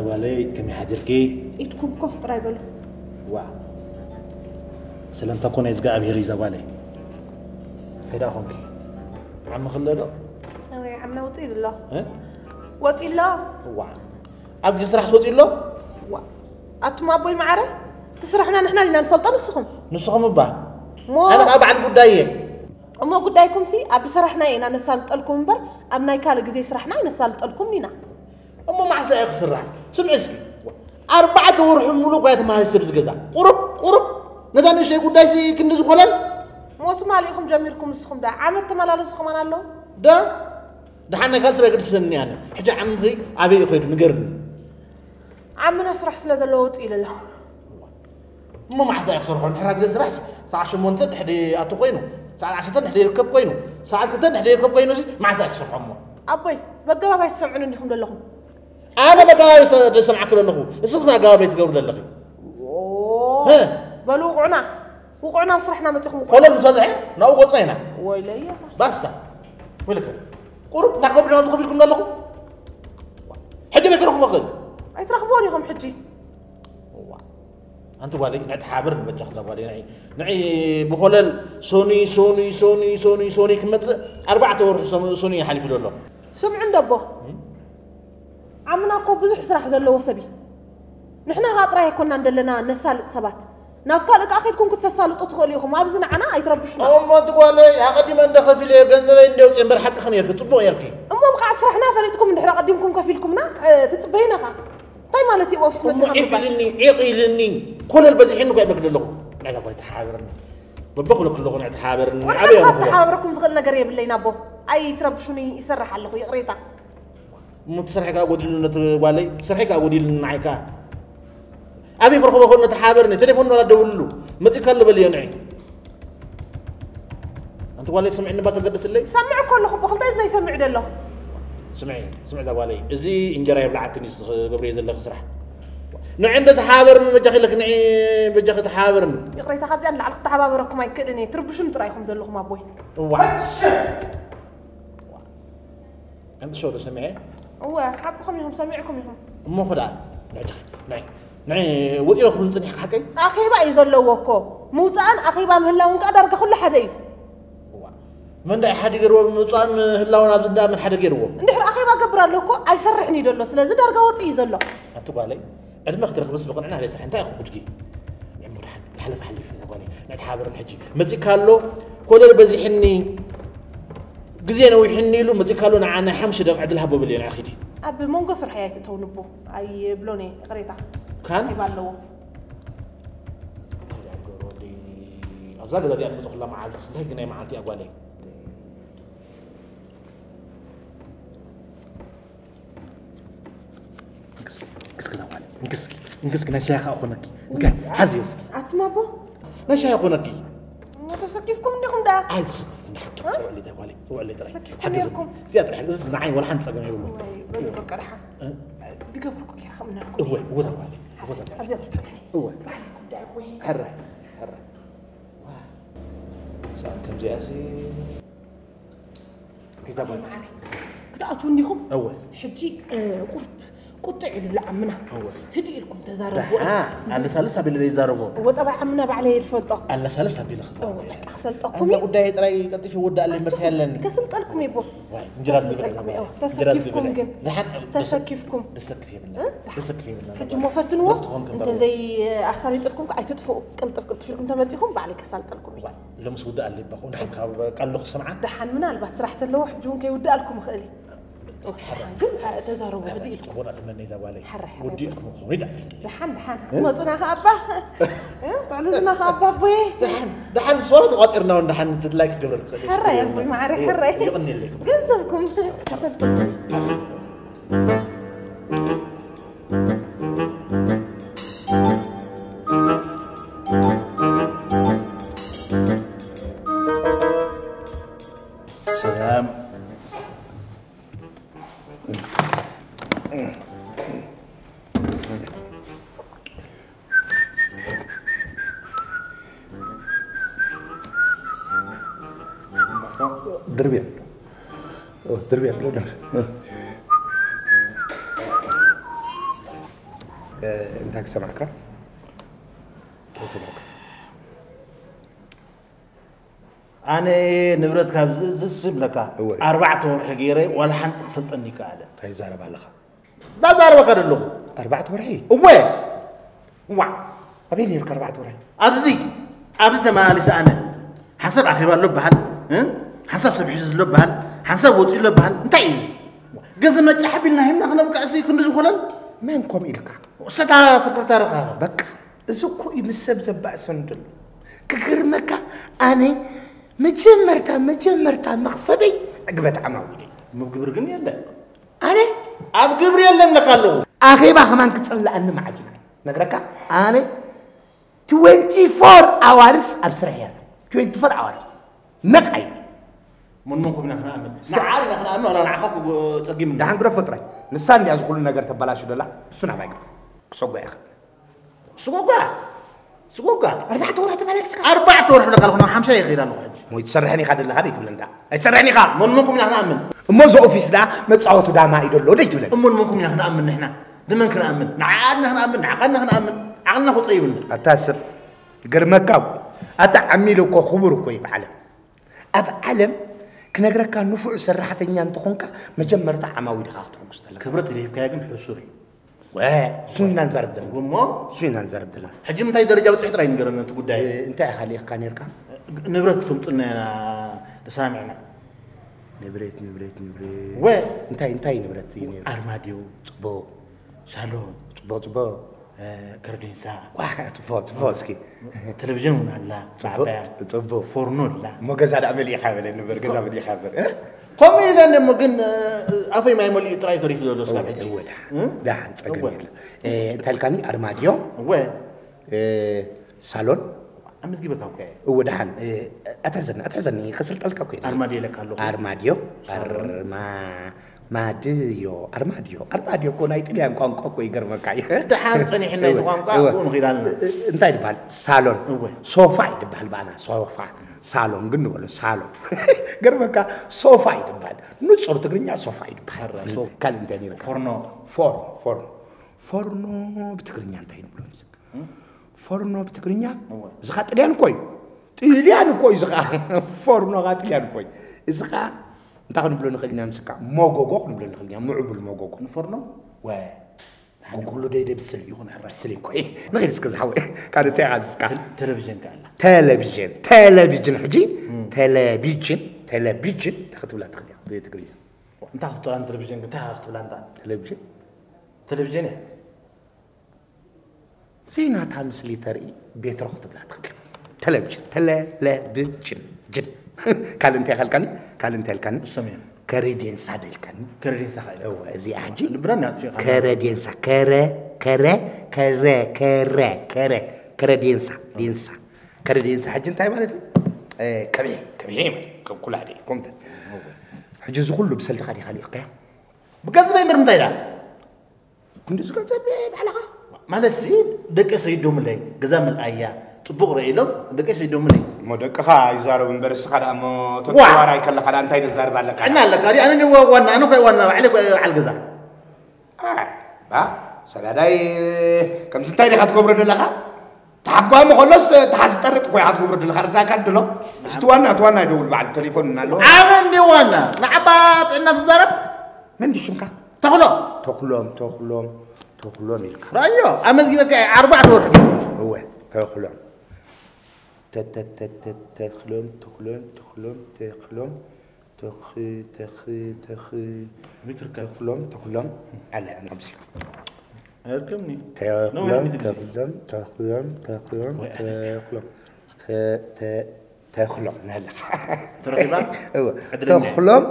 ጓለይ፣ ከመይ ሓዲርኪ? ኢድኩም ኮፍ ጥራይ በሉ። ዋ፣ ሰላምታ እኮ ናይ እግዚኣብሔር እዩ እዛ ጓለይ። እንታይ ደኣ ኾንኪ? ዓሚ ክለ ዶ? ኣይ፣ ዓምና ውፅእ ኢሉ ኣሎ። እ? ወፂ ኣሎ። ዋ፣ ኣብ ግዜ ስራሕ ወፂ ኣሎ? ዋ፣ ኣቱም ኣቦይ መዓረ፣ እቲ ስራሕና ንሕና ኢና ንፈልጦ፣ ንስኹም? ንስኹም እባ? ሞ ኣነ ከዓ በዓል ጉዳይ እየ። እሞ ጉዳይኩም ሲ ኣብ ስራሕና ኢና ነሳልጠልኩም እምበር ኣብ ናይ ካልእ ግዜ ስራሕና ኣይነሳልጠልኩም ኢና። እሞ ማዕዛ እየ ክስራሕ? ስምዒ እስኪ። ኣርባዕተ ወርሒ ሙሉእ እኳ እየ ተመሃሪስ ኣብዚ ገዛ። ቁሩብ፣ ቁሩብ። ነዛ ንእሽተይ ጉዳይ ሲ ክንዲ ዝኾነን? ሞት ማሊእኹም ጀሚርኩም ንስኹም ዳ ዓመት ተመላለሱ ከማን ኣለዉ? ዳ? ደሓን ናይ ካልእ ሰብ ኣይገድሰኒ ኣነ። ሕጂ ዓምኺ ኣበይ እዩ ከይዱ ንገርኒ። ዓምና ስራሕ ስለ ዘለዎ ውፅእ ኢሉ ኣሎ። እሞ ማዕዛ እየ ክሰርሖ? እንድሕር ኣብ ግዜ ስራሕ ሰዓት ሸሞንተ ድሕሪ ኣቱ ኮይኑ፣ ሰዓት ዓሰርተ ድሕሪ ይርከብ ኮይኑ፣ ሰዓት ክልተ ድሕሪ ይርከብ ኮይኑ ሲ ማዕዛ እየ ክሰርሖ እሞ? ኣቦይ፣ በገባብ ኣይትሰምዑን እንዲኹም ዘለኹም። ኣነ በገባብ ስ-፣ ዝሰምዓኪ ዘለኹ። እስኺ ኣገባብ ኣይትገብሪ ዘለኺ። ኦ፣ ሀ? በሉ ውቑዕና፣ ውቑዕና ኣብ ስራሕና መፂኹም ውቑዕ። ኮለል ምስ በዝሐ ናብኡ ቆፅና ኢና። ወይለየ። ባስታ። ወይለከ። ቁሩብ ናከብዱ ናብዚ ከፊልኩም ዘለኹም። ሕጂ መይ ክረኽቦ ክእል? ኣይትረኽብዎን ኢኹም ሕጂ። እዋ። ኣንቲ ጓለይ፣ ንዕቲ ሓብር ንበጃ ክዛ ጓለይ፣ ንዒ፣ ንዒ ብኾለል ሶኒ፣ ሶኒ፣ ሶኒ፣ ሶኒ፣ ሶኒ ክመጽእ ኣርባዕተ ወርሒ ሶ-፣ ሶኒ ይሓሊፉ ዘሎ። ስምዑ እንዶ ኣቦ። እም? ዓምና እኮ ብዙሕ ስራሕ ዘለዎ ሰብ እዩ። ንሕና ኸኣ ጥራይ ኣይኮናን ደለና ነሳልጥ ሰባት። ናብ ካልእ ከኣ ኸይድኩም ክትተሳልጡ ትኽእሉ ኢኹም። ኣብዚ ንዓና ኣይትረብሹና። እሞ ኣንቲ ጓለይ፣ ኣቐዲመ እንደ ከፊለዮ ገንዘበይ እንደ ኣውፅኤ እምበር ሓቅኺ ነይርኪ፣ ጽቡቕ ነይርኪ። እሞ ብቕዓት ስራሕና ፈሊጥኩም እንድሕር ኣቐዲምኩም ከፊልኩምና፣ እ፣ ትጽበዩና ኸኣ። እንታይ ማለት እዩ ኦፊስ እሞ መጺኻ ዒፍ ምባል? ኢልኒ፣ ዒቕ ኢልኒ፣ ኮለል በዚሕኒ እኮ እየ መግዲ ኣለኹ። ንዕታ ጓለይ ተሓባበርኒ። በበኹለኩ ኣለኹ፣ ንዕታ ሓባበርኒ። ወላ ኣበይ ሓደ ኣለኹ? ካብ ተሓባበረኩም ዝኽእል ነገር የብለይን ኣቦ። ኣይትረብሹኒ፣ ይሰርሕ ኣለኹ፣ ይቕሬታ። እሞ እቲ ስርሒ ከኣ ጎዲሉ ነቲ ጓለይ፣ ስርሒ ከኣ ጎዲሉ ንዓይ ከኣ። ኣበይ ክረኽቦ ከሎ ነቲ ሓበርኒ፣ ቴሌፎን ወላ ደውልሉ። መጺእካ ኣሎ በልዮ ንዒ። ኣንቲ ጓለይ ትሰምዕኒ እባ ተገድስለይ። ሰምዕ እኮ ኣለኹ፣ ብኽልተ እዝነይ ሰምዕ ደሎ። ስምዒ፣ ስምዒ እዛ ጓለይ፣ እዚ እንጀራ የብልዓክን እዩ ዝገብርዮ ዘለኺ ስራሕ። ንዒ እንዶ ተሓባበርኒ በጃኺ ኢለኪ፣ ንዒ በጃኺ ተሓባበርኒ። ይቕሬታ፣ ካብዚኣ ንላዕሊ ክተሓባበረኩም ኣይክእልን እየ። ትርብሹኒ ጥራይ ኢኹም ዘለኹም ኣቦይ። እዋ። ኣንቲ ሸው ዶ ሰሚዐ? እወ፣ ሓቅኹም ኢኹም፣ ሰሚዕኩም ኢኹም። እሞ ኹዳ፣ ንዕድኺ፣ ንዒ፣ ንዒ፣ ወፂኦ ክብል ንፅኒሕካ ሓቀይ? ኣኼባ እዩ ዘለዎ እኮ። ምውፃእን ኣኼባ ምህላውን ከዓ ዳርጋ ኩሉ ሓደ እዩ። እዋ። መን ዳ ሓዲ ገይርዎ፣ ምውፃእን ምህላውን ኣብዚ እንዳ መን ሓደ ገይርዎ? እንድሕር ኣኼባ ገብር ኣሎ እኮ፣ ኣይሰርሕን እዩ ዘሎ። ስለዚ ዳርጋ ወፂኡ እዩ ዘሎ። ኣንቲ ጓለይ፣ ዕድመ ክትረኽብስ ብቕንዕና ለይ ስራሕ፣ እንታይ ኢኹ ጉድጊ? ንዕሞ ደሓን፣ ሓለፍ ሓሊፍ እዛ ጓለይ፣ ንዕቲ ሓበርን ሕጂ መፂእካ ኣሎ፣ ኮለል በዚሕኒ፣ ግዜ ነዊሕኒ ኢሉ መፂእካ ኣሎ፣ ንዓ ናይ ሓሙሽተ ደቂቕ ዕድል ሃቦ በልዮ፣ ንዓ ኺዲ። ኣብ መንጎ ስርሐይ ኣይትእተው ንቦ፣ ኣይብሎን እየ፣ ይቕሬታ። ካን? ሂባ ኣለዎ። እንታይ ደኣ ክገብሮ ወዲ፣ ኣብዛ ገዛ እዚኣ ንመፅእ ኩላ መዓልትስ፣ እንታይ ግን ናይ መዓልቲ እያ ጓለይ? እንክስኪ፣ እንክስኪ ዛዋለ፣ እንክስኪ፣ እንክስኪ፣ ናይ ሻሂ ከዓ ኾነኪ። እንካ፣ ሓዝዮ እስኪ። ኣቱም ኣቦ? ናይ ሻሂ ኾነኪ። እሞ ተሰኪፍኩም እንዲኹም ደኣ? ኣይ፣ ተሰኪፍኩም ደኣ። እ? ጽውዕለይ፣ ጓለይ፣ ጽውዕለይ ጥራይ። ተሰኪፍኩም ሓግዝኒ። ነይርኩም? እዚኣ ጥራይ፣ እዚ ንዓይ ወላ ሓንቲ ጸገም የብሉን። ወይ፣ በሉ በቃ ደሓን። እ? ድገብርኩ ገይርኩም እናልኩም። እወ፣ እወ፣ ዛዋለ፣ እወ፣ ዛዋለ። ኣብዚኣ በልጽጉኒ። እወ። ባዕለይ ጉዳይ ወይ። ሕራይ፣ ሕራይ። ዋ። ሰኣን ከምዚኣሲ ሒዛ ኣቦይ ጓል። መዓረይ፣ ክትኣትዉ እንዲኹም? እወ። ሕጂ፣ እ፣ ቁርብ ቁጥዕ ኢሉ ኣሎ ዓምና። እወ። ህድእ ኢልኩም ተዛረብዎ። ደሓ፣ ኣለሳልስ ኣቢለ ዘይዛረቦ። እወ፣ ጠባይ ዓምና ባዕለይ እየ ዝፈልጦ። ኣለሳልስ ኣቢለ ክዛረቦ እወ፣ እየ። በቃ ክሰልጠኩም ኣንታ እዩ። ጉዳይ ጥራይ ቀልጢፈ ይወዳእ ኣለይ መርካ ከስል-፣ የለኒ። ከስልጠልኩም እየ ቦ። ዋይ፣ እንጀራ ከስልጠልኩም ዝብል እየ። እወ፣ እንጀራ ተሰኪፍኩም ዝብል። ግን። ደሓን፣ ተሰኪፍኩም። ደሰክፍ የብልና። እ? ደሰክፍ የብልና። ሕጂ እሞ ፈትንዎ። ዶክተር ኾንኩም እንተ በርዎ። ዘይ ኣሳሊጠልኩም ከ ኣይትጥፍኡ። ቅልጥፍ ቅልጥፍ ኢልኩም ተመጺኹም ባዕለይ ከሳልጠልኩም እየ። ዋይ። ሎምስ ውዳእ ኣለይ ባኹ፣ ደሓን ካብ ቃሉ ክሰምዓ። ደሓን ምናልባት ስራሕ ተለዎ፣ ሕጂ እውን ከይውዳእልኩም ይኽእል እዩ። ሕራይ። ግን፣ እ፣ ተዛረቡ፣ ሕራይ፣ ህድእ ኢልኩም። ጽቡቕ ተመነይ እዛ ጓለይ። ሕራይ፣ ሕራይ። ወዲእኩም ክኾኑ ይዳእ። ደሓን፣ ደሓን። እ? ክትመጹና ከኣ እባ። እ? ትዕልሉና ከኣ እባ ኣቦየ። ደሓን፣ ደሓን፣ ሶሎ ተቋጺርና እውን ደሓን ትድላይ ክገብር ትኽእል እየ። ሕራይ፣ ኣቦይ ማዕረ፣ እወ፣ ሕራይ። የቐንየለይ። ገንዘብኩም ተሰልኩም። ሰላም። ድርብያ። ኦ፣ ድርብያ። እንታይ ክሰማዕካ? እንታይ ክሰማዕካ? ኣነ ንብረት ካብ ዝእዝዝ ዝብለካ እወ። ኣርባዕተ ወርሒ ገይረ ዋላ ሓንቲ ክሰልጠኒ ይከኣለ። እንታይ ይዛረብ ኣለኻ? ዛዛረበካ ዘለኹ ኣርባዕተ ወርሒ? እወ ዋ ኣበይ ነርካ ኣርባዕተ ወርሒ? ኣብዚ ኣብዚ ተመላሊሰ ኣነ ሓንሳብ ኣኼባ ኣሎ በሃል እ? ሓንሳብ ሰብ ሒዙ ኣሎ በሃል ሓንሳብ ወፂኡ ኣሎ በሃል እንታይ እዩ እዚ? ገንዘብ ነጫሕ ቢልና ሂብና ክነብቅዕ ሲ ክንዲ ዝኾነን መን ኮም ኢልካ? ሰታ ሰክረታርኻ በቃ እዚ እኮ እዩ ምስ ሰብ ዘባእሰን ዘሎ። ክግርመካ ኣነ መጀመርታ መጀመርታ መኽሰበይ ዕግበት ዓማዊለይ። ምግብር ግን የለ ኣነ ኣብ ግብሪ የለን ለካ ኣለኹ ኣኼባ ከማን ክፅላኣኒ መዓት እዩ ነግረካ። ኣነ ትወንቲ ፎር ኣዋርስ ኣብ ስራሕ እያ። ትወንቲ ፎር ኣዋርስ ነቕ ኣይብል። ምን ምን ኩብና ክንኣምን ንዓር ኢና ክንኣምን ኣላ ንዓኻ ጸጊምና ደሓን ግደፎ ጥራይ። ንሳ እንዲያ ዝኹሉ ነገር ተበላሹ ደላ። እሱ ናባይ ግደፎ። ክሰጓ ይኽእል። ስጎጓ ስጎጓ ኣርባዕተ ወርሒ ተመላሊስካ ኣርባዕተ ወርሒ ለካ ኣለኹ ናብ ሓምሻ ይኸይድ ኣለኹ ሕጂ ሞይ ትሰርሕን ኢኻ ደለኻ ደይ ትብለንዳ ኣይትሰርሕን ኢኻ። ምን ምን ኩብና ክንኣምን እሞ እዚ ኦፊስ ደኣ መጻወቱ ዳማ እዩ ደሎ ደይ ትብለን። እሞ ምን ኩብና ክንኣምን ንሕና ንመን ክንኣምን ንዓና ክንኣምን ንዓኻና ክንኣምን ዓቕልና ክጸይብና ኣታ ሰብ ይገርመካ እኮ ኣታ ዓሚል እኮ ክቡር እኮ እዩ ብዓለም ኣብ ዓለም ክነግረካ ንፉዕ ሰራሕተኛ እንተኾንካ መጀመርታ ዓማዊ ድኻ ክትሕጉስ ተለካ ክብረት ሂብካዮ ግን ሕሱር እዩ ወ እሱ ኢና ንዛረብ ዘለና እሞ እሱ ኢና ንዛረብ ዘለና ሕጂ ምንታይ ደረጃ በፂሑ ጥራይ ንገረኒ እቲ ጉዳይ እንታይ ኣኻሊእካ ነርካ ንብረት ክትምፅና ኢና ተሳሚዕና ንብረት ንብረት ንብረት ወ እንታይ እንታይ ንብረት እዩ ነይሩ ኣርማድዮ ፅቡቅ ሳሎን ፅቡቅ ፅቡቅ ከርዲንሳ ዋ ፅቡቅ ፅቡቅ እስኪ ቴሌቪዥን እውን ኣላ ፅቡቅ ፃዕበያ ፅቡቅ ፎርኖ ኣላ እሞ ገዛ ደኣ መሊእካ በለ ንበር ገዛ መሊእካ በር ከምኡ ኢለ እሞ ግን ኣፈይ ማይ መሊኡ ጥራይ ተሪፉ ዘሎ ስካብ ሕጂ ወዳ ደሓን ፀገም የለ እንታይ ኢልካኒ ኣርማድዮ እወ ሳሎን ኣመዝጊበካ እኮ እየ እወ ደሓን ኣትሕዘኒ ኣትሕዘኒ ከስልጠልካ እኮ ኣርማድዮ ኢለካ ኣለኹ ኣርማድዮ ኣርማ ማድዮ ኣርማድዮ ኣርማድዮ እኮ ናይ ጥልያን ቋንቋ እኮ ይገርመካ እዩ ደሓን ፀኒሕና እቲ ቋንቋ እወ። ብኡ ንኽኢላልና እንታይ ይበሃል ሳሎን እወ። ሶፋ እዩ ዝበሃል ብኣና ሶፋ ሳሎን ግን ንበሎ ሳሎን ገርመካ ሶፋ እዩ ዝበሃል ንፁር ትግርኛ ሶፋ እዩ ዝበሃል ኧረ፣ ሶፋ። ካልእ እንታይ ነርካ ፎርኖ ፎርኖ ፎርኖ ፎርኖ ብትግርኛ እንታይ ንብሎ ንስካ ፎርኖ ብትግርኛ እወ። እዚ ኻ ጥልያን እኮ እዩ ጥልያን እኮ እዩ እዚ ኻ ፎርኖ ኻ ጥልያን እኮ እዩ እዚ ኻ እንታይ ክንብሎ ንኽእል ኢና ምስካ ሞጎጎ ክንብሎ ንኽእል ኢና ምዕቡል ሞጎጎ ንፎርኖ ወ ኩሉ ደይ ደብስል ይኹን ብስል እኮ እዩ ንኽእል እስከ ዝሓወ ካልእ እንታይ ኻ ዝስካ ቴሌቪዥን ከኣላ ቴሌቪዥን ቴሌቪዥን ሕጂ ቴሌቪዥን ቴሌቪዥን እንታይ ክትብላ ትኽእል እያ ብትግርኛ እንታይ ክትብላ ቴሌቪዥን እንታይ ክትብላ እንታ ቴሌቪዥን ቴሌቪዥን እያ ዘይናታ ምስሊ ተርኢ ቤትሮ ክትብላ ትኽእል ተለብጅን ተለለብጅን ጅን ካልእ እንታይ ካልካኒ ካልእ እንታይ ኢልካኒ ሰሜን ከሬዴንሳ ደልካኒ ከረዴንሳ ኻኢለ እወ እዚኣ ሕጂ ልብና ናጥፊ ከረዴንሳ ከረ ከረ ከረ ከረ ከረ ከረዴንሳ ዴንሳ ከረዴንሳ ሕጂ እንታይ ማለት እዩ ከብሄ ከብሄ ማለት ከም ኩላዴ ኮምተ ሕጂ እዚ ኩሉ ብሰልድኻ ዲኻ ልኢኽካዮ ብገንዘበይ እምበር ምንታይ ኢላ ክንዲ ዝገንዘብ ባዕልኻ ማለት ሲ ደቂ ሰይዶምለይ ገዛ ምልኣያ ፅቡቅ ርኢሎም ደቂ ሰይዶምለይ እሞ ደቅኻ ይዛረቡ እምበር እስኻ ደኣ እሞ ተዋራይ ከለኻ ደኣ እንታይ ደዛርብ ኣለካ እና ኣለካ ዲ ኣነ ኒ ዋና ኣነ ኮይ ዋና ባዕለ ኮይ በዓል ገዛ ባ ሰዳዳይ ከምዚ እንታይ ዲኻ ትገብሮ ዘለኻ ተሓጓሚ ከሎስ ተሓዝጠርጥ ኮይ ትገብሮ ዘለኻ ርዳካ ድሎ እስቲ ዋና እቲ ዋና ይደውል ባዕሉ ቴሌፎን እናለዎ ኣነ እንዲ ዋና ንዓባ ጥዕና ትዛረብ መን ድዩ ሽምካ ተኽሎ ተኽሎም ተኽሎም ተኽሎም ኢልካ ራዮ ኣመዝጊበካ እየ ኣርባዕተ ወርሒ እወ ተኽሎም ተተተተተኽሎም ተኽሎም ተኽሎም ተኽሎም ተኽ ተኽ ተኽ ምክርከር ተኽሎም ተኽሎም ኣለ ኣብዚ ኣርክምኒ ተኽሎም ተኽሎም ተኽሎም ተኽሎም ተኽሎም ተ- ተ- ተኽሎም ናለኻ ተረኺባ እወ ዕድለኛ። ተኽሎም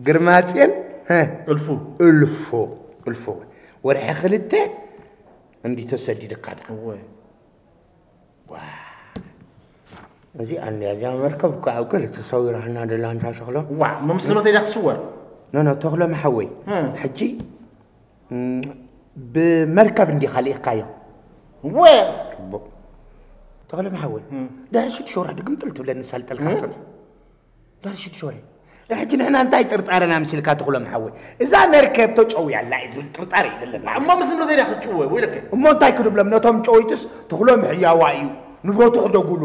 ግርማፅዮን ሀ፣ እልፉ እልፎ እልፎ ወርሒ ክልተ እንዲ ተሰዲድካ ዳ እወ እዚ ኣንያ እዚኣ መርከብ እኮ ኣብ ገለ ተሰዊራህና ደላ እንታ ተኽሎም ዋ መምስሎት ኢላ ክስወር ኖ ኖ ተኽሎም ሓወይ እ። ሕጂ እም፣ ብመርከብ እንዲኻ ልኢኽካዮ እወ ፅቡቅ ተኽሎም ሓወይ ድሕሪ ሽዱሽተ ወርሒ ድግምጥል ትብለኒ ሳልጠልካ እ? ፅን ድሕሪ ሽዱሽተ ወርሒ ሕጂ ንሕና እንታይ ጥርጣረና ምስልካ ትኽሎም ሓወይ? እዛ መርከብ ተጨውያ ኣላ እዩ ዝብል ጥርጣረ እዩ ዘለና። እሞ ምስ ንብረተይ ድያ ክትጭወ ወይለከ? እሞ እንታይ ክድብሎም ነቶም ጨወይትስ? ትኽሎም ሕያዋ እዩ፣ ንብረቱ ሕደጉሉ።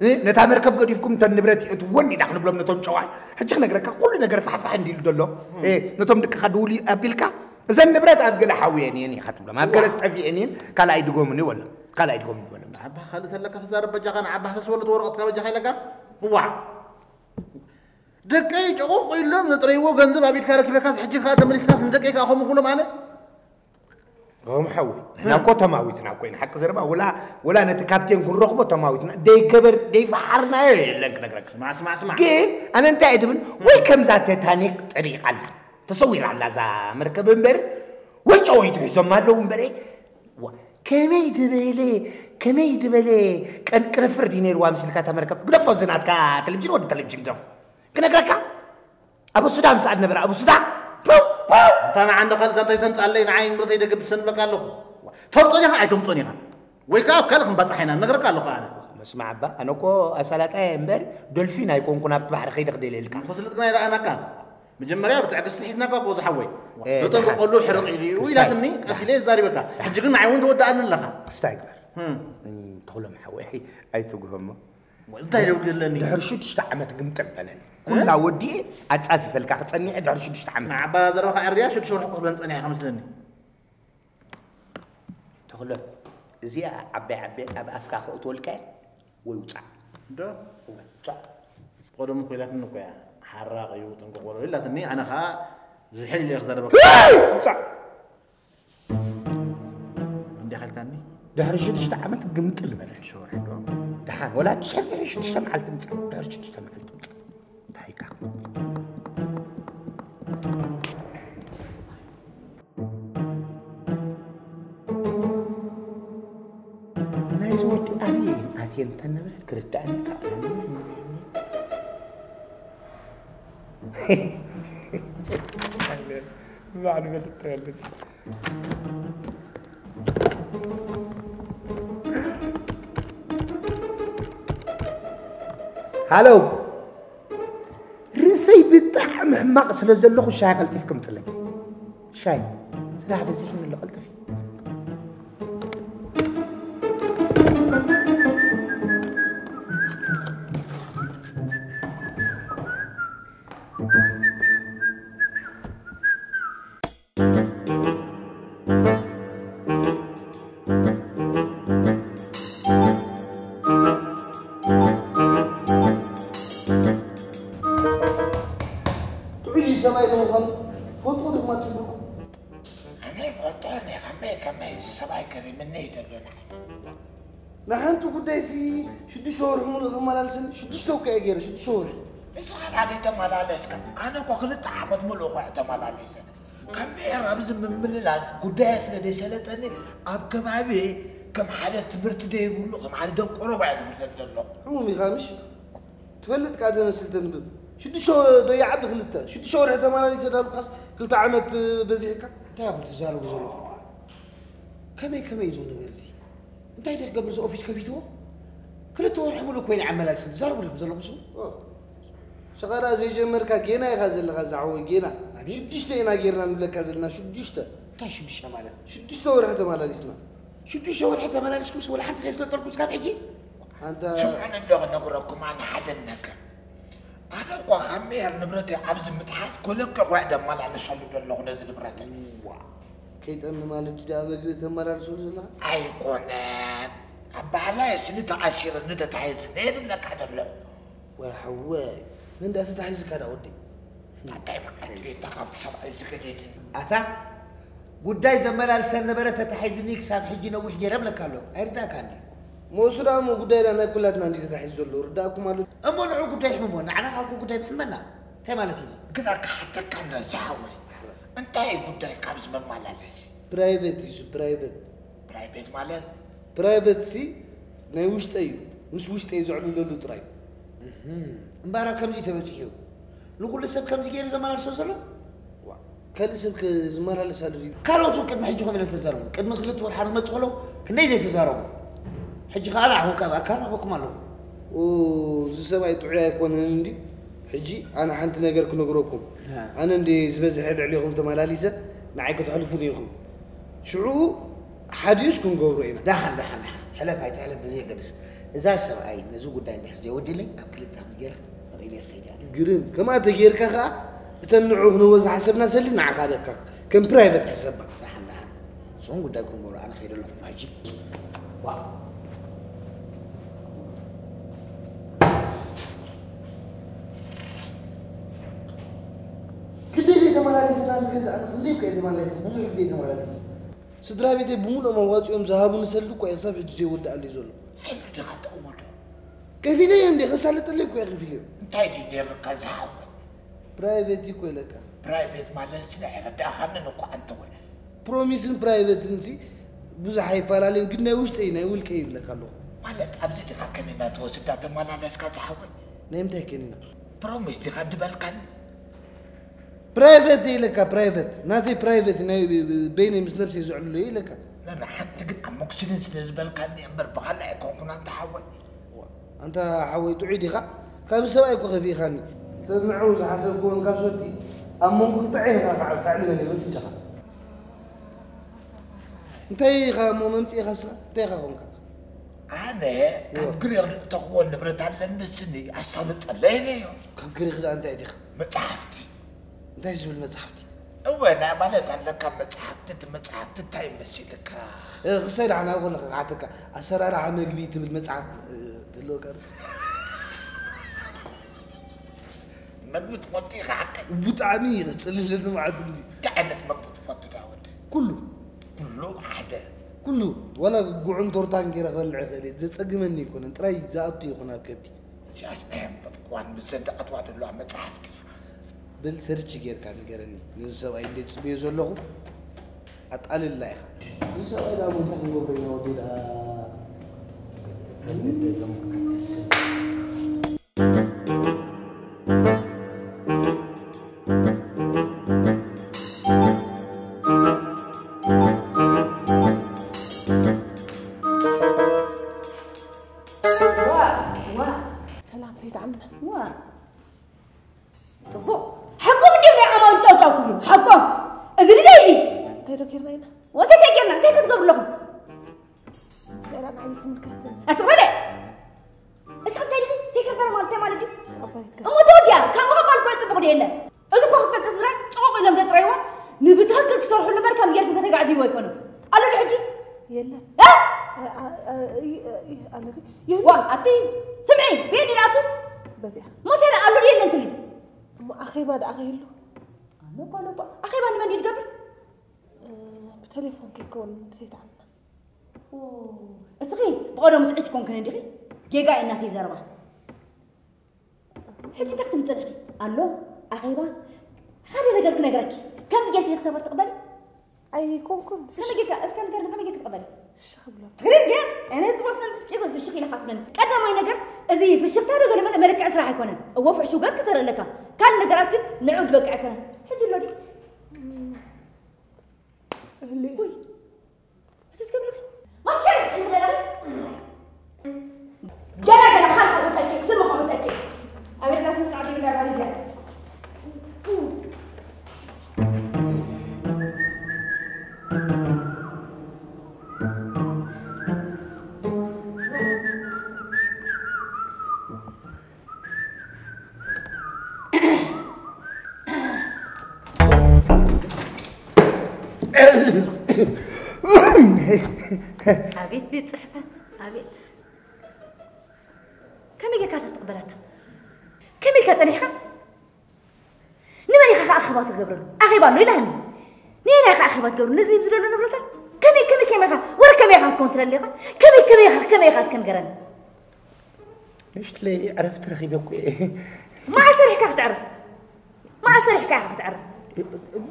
እ፣ ነታ መርከብ ገዲፍኩም እተን ንብረት ይእትወን ኢና ክንብሎም ነቶም ጨዋይ። ሕጂ ክነግረካ ኩሉ ነገር ፋሕፋሕ እንዲሉ ዘሎ። እ፣ ነቶም ደቅኻ ድውል ኣቢልካ እዘን ንብረት ኣብ ገለ ሓውየን እየን ኢኻ ትብሎም፣ ኣብ ገለ ዝጠፍኤን እየን፣ ካልኣይ ድጎምኒ ወሎም፣ ካልኣይ ድጎምኒ ወሎም። ዓባ ካልእ ተለካ ትዛረብ በጃኻ፣ ንዓባ ሃሰስ ወለድ ወረቐትካ በጃኻ ኢለካ። እዋ። ደቀይ ጨቑቕ ኢሎም ዘጥረይዎ ገንዘብ ኣብ ኢድካ ረኪበካስ፣ ሕጂ ከኣ ተመሊስካስ ንደቀይ ከኣ ከምኡ ክብሎም ኣነ? ኦም ሓወይ፣ ንሕና እኮ ተማዊትና እኮ ኢና። ሓቂ ዘረባ፣ ወላ፣ ወላ ነቲ ካፕቴን ክንረኽቦ ተማዊትና። ደይገበር፣ ደይፈሓርናዮ የለን ክነግረካ። ስማዕ፣ ስማዕ፣ ስማዕ። ግን ኣነ እንታይ እየ ድብል፣ ወይ ከምዛ ተታኒክ ጠሪቓ ኣላ፣ ተሰዊራ ኣላ እዛ መርከብ እምበር፣ ወይ ጨወይቱ ሒዞም ኣለዉ እምበር፣ ዋ፣ ከመይ ዝበለ፣ ከመይ ዝበለ ቀን ቅርፍር ድዩ ነይርዋ ምስልካ እታ መርከብ? ግደፎ፣ እዚ ናትካ ቴሌቪዥን፣ ወዲ ቴሌቪዥን ግደፎ። ክነግረካ፣ ኣብ ሱዳ ምስኣ ዝነበረ፣ ኣብ ሱዳ፣ ፖው፣ ፖው። እንታ ንዓ እንደ ካልእ ዛንታ ኣይተምጽኣለይ፣ ንዓይ ንብረተይ ደገ ብሰንብለካ ኣለኹ። ተምጾን ኢኻ ኣይተምጾን ኢኻ። ወይ ከኣ ኣብ ካልእ ክንባጻሕ ኢና፣ እነግረካ ኣለኹ ኣነ። መስማዕ ኣባ፣ ኣነ እኮ ኣሳላጣይ እምበር ዶልፊን ኣይኮንኩን ኣብቲ ባሕሪ ከይደ ክደልየልካ። ንኽስልጥ ግን ኣይረኣናካን። መጀመርያ ብትዕግስቲ ሒዝናካ እኮ ዝሓወይ። እ፣ ተጠንቀቐሉ፣ ሕርቕ ኢሉ እዩ ደሓን። ኢላትኒ፣ ክስታይ። ቀስ ኢለ የዛሪበካ። ሕጂ ግን ንዓይ እውን ትወድኣኒ ኣለኻ። ክስታይ ግበር። እም። እም፣ ተኽሎም ሓወይ፣ ኣይትጉህሞ። እንታይ ደው ገለኒ? ድሕሪ ሽዱሽተ ዓመት ግምጥል በለኒ። እ? ኩላ ወዲኤ ኣጻፊፈልካ ክጸኒዐ ድሕሪ ሽዱሽተ ዓመት። ንዓባ ዘረባኻ ዕርያ ሽዱሽተ ወርሒ ኮፍ በለን ጸኒዐ ከምስለኒ። ተኽሎ፣ እዚኣ ዓባይ ዓባይ ኣብ ኣፍካ ከእትወልካ እየ ወይ ውጻእ። ዶ? እወ፣ ውጻእ። ብቐደሙ እኮ ኢላትኒ እኮ እያ። ሓራቕ እዩ፣ ጥንቁቕ በሎ ኢላትኒ። ኣነ ኸኣ ዝሕል ኢለ ክዛረበካ። ውጻእ። እንዲያ ኸልካኒ? ድሕሪ ሽዱሽተ ዓመት ግምጥል በለ። ሽዱሽተ ወርሒ ዶ? ደሓን፣ ወላ ትሽሕቲ ሽዱሽተ መዓልቲ ምጻእ። ድሕሪ ሽዱሽተ መዓልቲ ምጻእ። እንታይ ኢልካ? ናይዚ ወዲ ኣበይ እየን ኣትየን እተን ንብረት ክርድኣኒ ከኣለኒ። ባዕሉ በልጥ ያለች። ሃሎ፣ ርእሰይ ብጣዕሚ ሕማቕ ስለ ዘለኹ ሻሂ ቀልጢፍኪ ምጽለይ። ሻሂ፣ ስራሕ በዚሕኒ ኣሎ፣ ቀልጥፊ። ጥዑይ ሰብኣይ ንምዃኑ ትፈልጥዎ ዲኹም ኣትብልኩም? ኣነ ይፈልጦ እኔ፣ ከመይ ከመይ ሰብኣይ ገሪምኒ እዩ ዘሎ ንዓይ። ንሓንቲ ጉዳይሲ ሽዱሽተ ወርሒ ሙሉእ ከመላልሰኒ፣ ሽዱሽተ እኮ እየ ገይረ፣ ሽዱሽተ ወርሒ። ንስኻ ናበይ ተመላለስካ? ኣነ እኮ ክልተ ዓመት ሙሉእ እኮ እየ ተመላሊሰ። ካብ ምዕራብ እዚ ምምልላስ ጉዳይ ስለ ዘይሰለጠኒ ኣብ ከባቢ ከም ሓደ ትምህርቲ ዘይብሉ ከም ሓደ ደንቆሮ ባይ ዝፍለጥ ዘሎ። ሕሙም ኢኻ ምሽ? ትፈልጥ ቃ ተመስል ተንብብ። ሽዱሽተ ዶ ይዓቢ ክልተ? ሽዱሽተ ወርሒ ተመላሊሰ ዳልኳስ ክልተ ዓመት በዚሕካ? እንታይ ኢኹም ትዛረቡ ዘለኹም? ከመይ ከመይ እዩ እዚ ነገር እዚ? እንታይ ድዩ ክገብር እዚ ኦፊስ ከፊትዎ? ክልተ ወርሒ ሙሉእ ኮይነ ኣመላልስ ዝዛረቡ ዲኹም ዘለኹም ስሙ? ኦ፣ ንስኻ ደኣ ዘይጀመርካ ጌና ኢኻ ዘለኻ ዝሓወይ ጌና። ኣቤት። ሽዱሽተ ኢና ጌርና ንብለካ ዘለና ሽዱሽተ። እንታይ ሽዱሽተ ማለት? ሽዱሽተ ወርሒ ተመላሊስና። ሽዱሽተ ወርሒ ተመላሊስኩምስ ወላ ሓንቲ ከይስለጠልኩም እስካብ ሕጂ? ኣንታ ስምዑኒ እንዶ ክነግረኩም ኣነ ሓደ ነገር። ኣነ እኳ ካብ ሜየር ንብረተይ ኣብዚ ምትሓዝ ኮለኪዕ እኳ እየ ደመላልሰሉ ዘለኹ ነዚ ንብረተይ። እዋ፣ ከይጠሚ ማለት ድዩ ደኣ በግሪ ተመላልሰሉ ዘለኻ? ኣይኮነን። ኣባህላይ ስኒ ተኣሲርኒ ተታሒዝኒ እየ ዝብለካ ዘለኹ። ወይ ሓወይ፣ መን ደኣ ተታሒዝካ ደኣ ወደይ? ኣታይ መዓት ቤታ ካብቲ ሰብኣይ ዝገደደኒ። ኣታ ጉዳይ ዘመላልሰን ነበረ ተታሒዝኒ ክሳብ ሕጂ ነዊሕ ገይረ እብለካ ኣለኹ። ኣይርዳእካን ድዩ? ሞሱ ደኣ እሞ ጉዳይ ደኣ ናይ ኩላትና እንድዩ ተታሒዙ ዘሎ። ርዳእኩም ኣሎ። እሞ ንዑ ጉዳይ ይሕመሞ። ንዓና ካብ ጉዳይ ንሕመና። እንታይ ማለት እዩ እዚ? ግን ኣካሓተካ እንዳ ዝሓወይ። እንታይ እዩ ጉዳይ ካብዚ መመላለሲ? ፕራይቬት እዩ፣ ፕራይቬት። ፕራይቬት ማለት? ፕራይቬት ሲ ናይ ውሽጠይ እዩ። ምስ ውሽጠይ ዘዕልለሉ ጥራይ። እህም። እምበኣር ኣብ ከምዚ ተበጺሑ እዩ። ንኹሉ ሰብ ከምዚ ገይሩ ዘመላልሶ ዘሎ? ዋ፣ ካልእ ሰብ ከ ዝመላለሳሉ ድዩ? ካልኦት እውን ቅድሚ ሕጂ ከምኡ ኢሎም ተዛረቡ። ቅድሚ ክልተ ወርሓት ክመጹ ከለዉ ክንደይ ዘይተዛረቡ። ሕጂ ከኣ ንዓኹም ካብ ኣካል ረኽበኩም ኣለኹ። ኦ፣ እዚ ሰብኣይ ጥዑይ ኣይኮነን እንድዩ። ሕጂ ኣነ ሓንቲ ነገር ክነግረኩም። ኣነ እንደ ዝበዝሐ ልዕሌኹም ተመላሊሰ ንዓይ ከተሕልፉኒ ኢኹም። ሽዑ ሓዲኡስ ክንገብሮ ኢና። ዳሓን ዳሓን ዳሓን ሕለፍ ኣይትሕለፍ ብዘየገድስ፣ እዛ ሰብኣይ ነዚ ጉዳይ እንድሕር ዘይወዲለይ ኣብ ክልተ ከምዚ ገይረ መቒለ ይኸይድ እየ። ግርም ከምኣ ተጌርካ ኸዓ እተን ንዑ ክነወ ዝሓሰብና ሰሊ ንዓኻ በካ ከም ፕራይቨት ሕሰባ። ዳሓን ዳሓን ንስኹም ጉዳይኩም ግበሩ፣ ኣነ ኸይደ ኣለኹ ሕጂ። ዋ ክንደይ ተመላሊሰ ናብዚ ገዛ፣ ኣነ ክንደይ እኮ እየ ተመላሊሰ፣ ብዙሕ ግዜ ተመላሊሰ። ስድራ ቤተይ ብምሉኦም ኣዋፂኦም ዝሃቡኒ ሰልዲ እኮ እየ ክሳብ ሕጂ ዘይወድኣለይ ዘሎ። ሰልዲ ዲኻ ትቕበሎ? ከፊለዮ እንዴ፣ ከሳልጠለይ እኮ እየ ከፊለዮ። እንታይ ድዩ ነይሩካ ዝሃቦ? ፕራይቬት እኮ ኢለካ። ፕራይቬት ማለት ስለ ኣይረዳእኻንን እኮ ኣንተ ወለ። ፕሮሚስን ፕራይቬትን ሲ ብዙሕ ኣይፈላለዩን፣ ግን ናይ ውሽጠይ ናይ ውልቀይ ይብለካ ኣለኹ። ማለት ኣብዚ ዲኻ ከኒና ተወስዳ ተመላለስካ ዝሓወይ? ናይ ምንታይ ከኒና? ፕሮሚስ ዲኻ ድበልካኒ? ፕራይቬት ኢለካ፣ ፕራይቬት ናተይ ፕራይቬት ናይ በይነይ ምስ ነብሰይ ዝዕልሎ ኢለካ። ላላ ሓንቲ ግን ኣሞክስሊን ስለ ዝበልካኒ እምበር ብኻልእ ኣይኮንኩን ኣንታ ሓወይ። ኣንታ ሓወይ ጥዑይ ዲኻ? ካብ ሰብኣይ እኮ ከፊእኻኒ። ተድንዑ ዝሓሰብክዎ እንካ ሶቲ ኣብ መንጎ ክልተ ዓይንኻ ከዕልበኒ በፍንጫኻ። እንታይ ኢኻ እሞ መምፅኢኻ ንስኻ? እንታይ ኢኻ ኾንካ? ኣነ ካብ ግሪኽ ዝእተኽዎ ንብረት ኣለኒ ስኒ ኣሳልጠለይ ኢለዮ። ካብ ግሪኽ ደኣ እንታይ ኢኻ? መፅሓፍቲ። እንታይ ዝብል መፅሓፍቲ? እወ ናይ ማለት ኣለካ መፅሓፍቲ፣ እቲ መፅሓፍቲ እንታይ መሲልካ? እ፣ ክሳይ ደኣ ናብኡ ከለኻ ክሓተካ ኣሰራርሓ መግቢ ትብል መፅሓፍ እ፣ ትህልወካ ዶ? መግቢ ትፈቱ ኢኻ ሓቀይ? ብጣዕሚ እዩ ዘፅልለኒ ማለት እንዲ። እንታይ ዓይነት መግቢ ትፈቱ ዳ ወደ? ኩሉ። ኩሉ ሓደ። ኩሉ ዋላ ጉዕን ቶርታን ገይረ ክበልዕ ይኽእል እየ። ዘፀግመኒ ኣይኮነን፣ ጥራይ ዝኣቱ ይኹን ኣብ ከብዲ። እዚኣስ ናይ ኣንበብክዋን ምስ ዘዳኣትዋ ዘለዋ መፅሓፍቲ እያ። በል ሰርች ጌርካ ንገረኒ። ነዚ ሰብኣይ እንደ ትፅበዮ ዘለኹ ኣጣልላ ኢኻ። እዚ ሰብኣይ ደኣ እንታይ ክንገብሮ ኢና ወዲ ደኣ? ሰላም ሰይትዓምና። ዋ። ጽቡቕ። ሓቆም እንድዮም ናይ ዓማዊል ጫውጫው ክብሉ። ሓቆም። እዚ ድለይ እዚ። እንታይ ዶ ጌርና ኢና? ወተት ጌርና። እንታይ ክትገብሩ ኣለኹም? እዚኣ ንዓይ ትምልከት። ኣስተውዕለ። እስኻ እንታይ ኢልኪ? ሴክረታሪ ማለት እንታይ ማለት እዩ? ተቐባሊት ጋሽ። እሞ ተወዲኣ። ካብ ምቕባል እኮ ጽቡቕ ድየ የለ። እዚ እኮ ክትፈልጢ ስድራይ ጨቑቕ ኢሎም ዘጥረይዎ ንብትኽክል ክሰርሑሉ እምበር ከም ጌርኩም ከተጋዕዝይዎ ኣይኮኑን። ኣሎ ዶ ሕጂ? የለን። እ? እ፣ እ፣ ኣሎ ዶ? የለን። ዋ፣ ኣቲ ስምዒ፣ ቤት ዲና ኣቱ? በዚኣ። ሞተር ኣሎ ዶ የለን ትብሊ? እሞ ኣኼባ ደኣ ከይህሉ? ኣነ እኮ ኣሎ እኮ። ኣኼባ ንመን ድዩ ዝገብር? እ፣ ብቴሌፎን ከይከውን ሰይትዓምና። ኦ፣ እስኺ ብቐደሙ ትዕቲ ኮንክን እንዲኺ? ጌጋ እዩ እናተይ ዘረባ። ሕጂ እንታይ ክትምጥልኒ? ኣሎ፣ ኣኼባ፣ ሓደ ነገር ክነግረኪ። ከምዚ ጌርኪ ንክሰበር ትቕበሊ? ኣይኮንኩን። ከመይ ጌርካ? እስከ ንገርኒ፣ ከመይ ጌርኪ ትቕበሊ? ፍሽኽ ብሎ። ትግርጌጥ! እኔ ጽቡቅ ስለ ምትስቂት ፍሽኽ ኢልካ ትብለኒ። ቀዳማይ ነገር፣ እዚ ፍሽኽታ ዶ ገለ መለ መለክዒ ስራሕ ኣይኮነን። እዎ ፍሕሹ ገጽ ክተርኢ ኣለካ። ካልእ ነገራት ግን ንዑ ዝበቅዕ ኣይኮነን። ሕጂ ኣሎ ድዩ? እህሊ። ውይ። እቲ ዝገብረኪ? ማስከር ትሕልፊ ዘለኺ? ገና ገና ካልኩ ዕጠቂ፣ ስምኹ ዕጠቂ። ኣቤት ዳስ ምስዓብ ይግዳ ባሪጋ። ኣቤት ቤት ጽሕፈት፣ ኣቤት። ከመይ ጌርካ ትቕበላታ? ከመይ ኢልካ ጸኒሕካ? ንመን ኢኻ ከኣ ኣኼባ ትገብረሉ? ኣኼባ ኣሎ ኢላትኒ። ንየናይ ኢኻ ኣኼባ ትገብረሉ? ነዚ ኣብዚ ዘሎ ንብረታት? ከመይ፣ ከመይ፣ ከመይ ኢኻ? ወረ ከመይ ኢኻ ክትከውን ትደሊ ኢኻ? ከመይ፣ ከመይ ኢኻ፣ ከመይ ኢኻ እስከ ንገረኒ? ንእሽትለይ ዕረፍቲ ረኺበ እኮ እየ። መዓስ ሰሪሕካ ክትዕርፍ? መዓስ ሰሪሕካ ኢኻ ክትዕርፍ?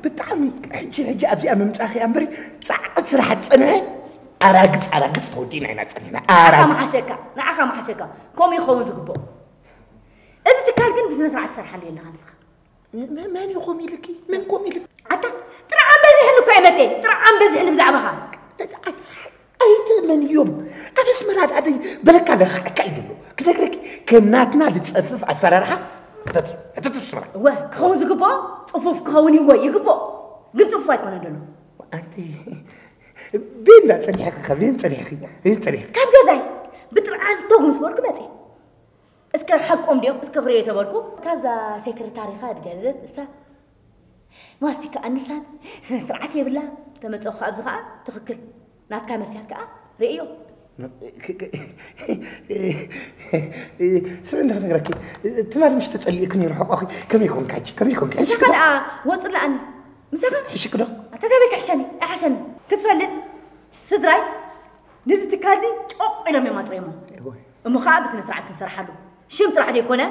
ብጣዕሚ ሕጂ፣ ሕጂ ኣብዚኣ ምምጻእኺ እያ እምበሪ፣ ጻዕቕት ስራሕ ዝጸንሐ ኣራግጽ፣ ኣራግጽ ተወዲእና ኢና ጸኒሕና። ንዓኻ ኣራግጽ። መሓሸካ፣ ንዓኻ መሓሸካ። ከምኡ ይኸውን ዝግብኦ። እዚ ትካል ግን ብስነ ስርዓት ትሰርሓሉ የለኻን ንስኻ። መ-፣ መ-፣ መን እዩ ከምኡ ኢልኪ? መን ከምኡ ኢልኪ? ኣታ ጥርዓን በዚሕኒ እኮ እየ መጽየ። ጥርዓን በዚሕኒ ብዛዕባኻ። ኣታ፣ ኣታ፣ ኣይትእመንዮም። ኣብ ኣስመራ ደኣ ደይ በለካ ለኻዕካ እዩ ድሎ። ክነግረኪ፣ ከም ናትና ዝጸፍፍ ኣሰራርሓ ክተት-፣ እተ ትስምራ እወ ክኸውን ዝግብኦ ጽፉፍ ክኸውን ይዎ ይግብኦ። ግን ጽፉፍ ኣይኮነን ዘሎ። ኣንቲ ቤንዳ ጸኒሕኺ ኸ ቤን ጸኒሕኺ ቤን ጸኒሕ ካብ ገዛይ ብጥርዓን ቶግ ምስ በልኩ መጽእ። እስከ ሓቆም ድዮም እስከ ክሪኦ ተበልኩ። ካብዛ ሴክሬታሪኻ ድገለለት እሳ ማስቲካ ኣንሳን ስነ ስርዓት የብላ። ተመፀኹ ኣብዚ ከዓ ትኽክል ናትካ መስያት ከዓ ርእዮ። ስምዒ እንዳ ክነግረኪ ትማሊ ምሽ ተፀሊእክኒ ርሕቆኺ ከመይ ኮንካ ሕጂ ከመይ ኮንካ ሕጂ ምሳኻ ደኣ ወፅላኣኒ ምሳኻ ሕሽክ ዶ ኣታ ተበይ ክሕሸኒ ኣይሓሸኒ ክትፈልጥ ስድራይ ንዚ ትካል እዚ ጮቕ ኢሎም እዮም ኣጥሪሞ እሞ ከዓ ብስነ ስርዓት ክንሰርሓሉ ሽም ጥራሕ ዘይኮነ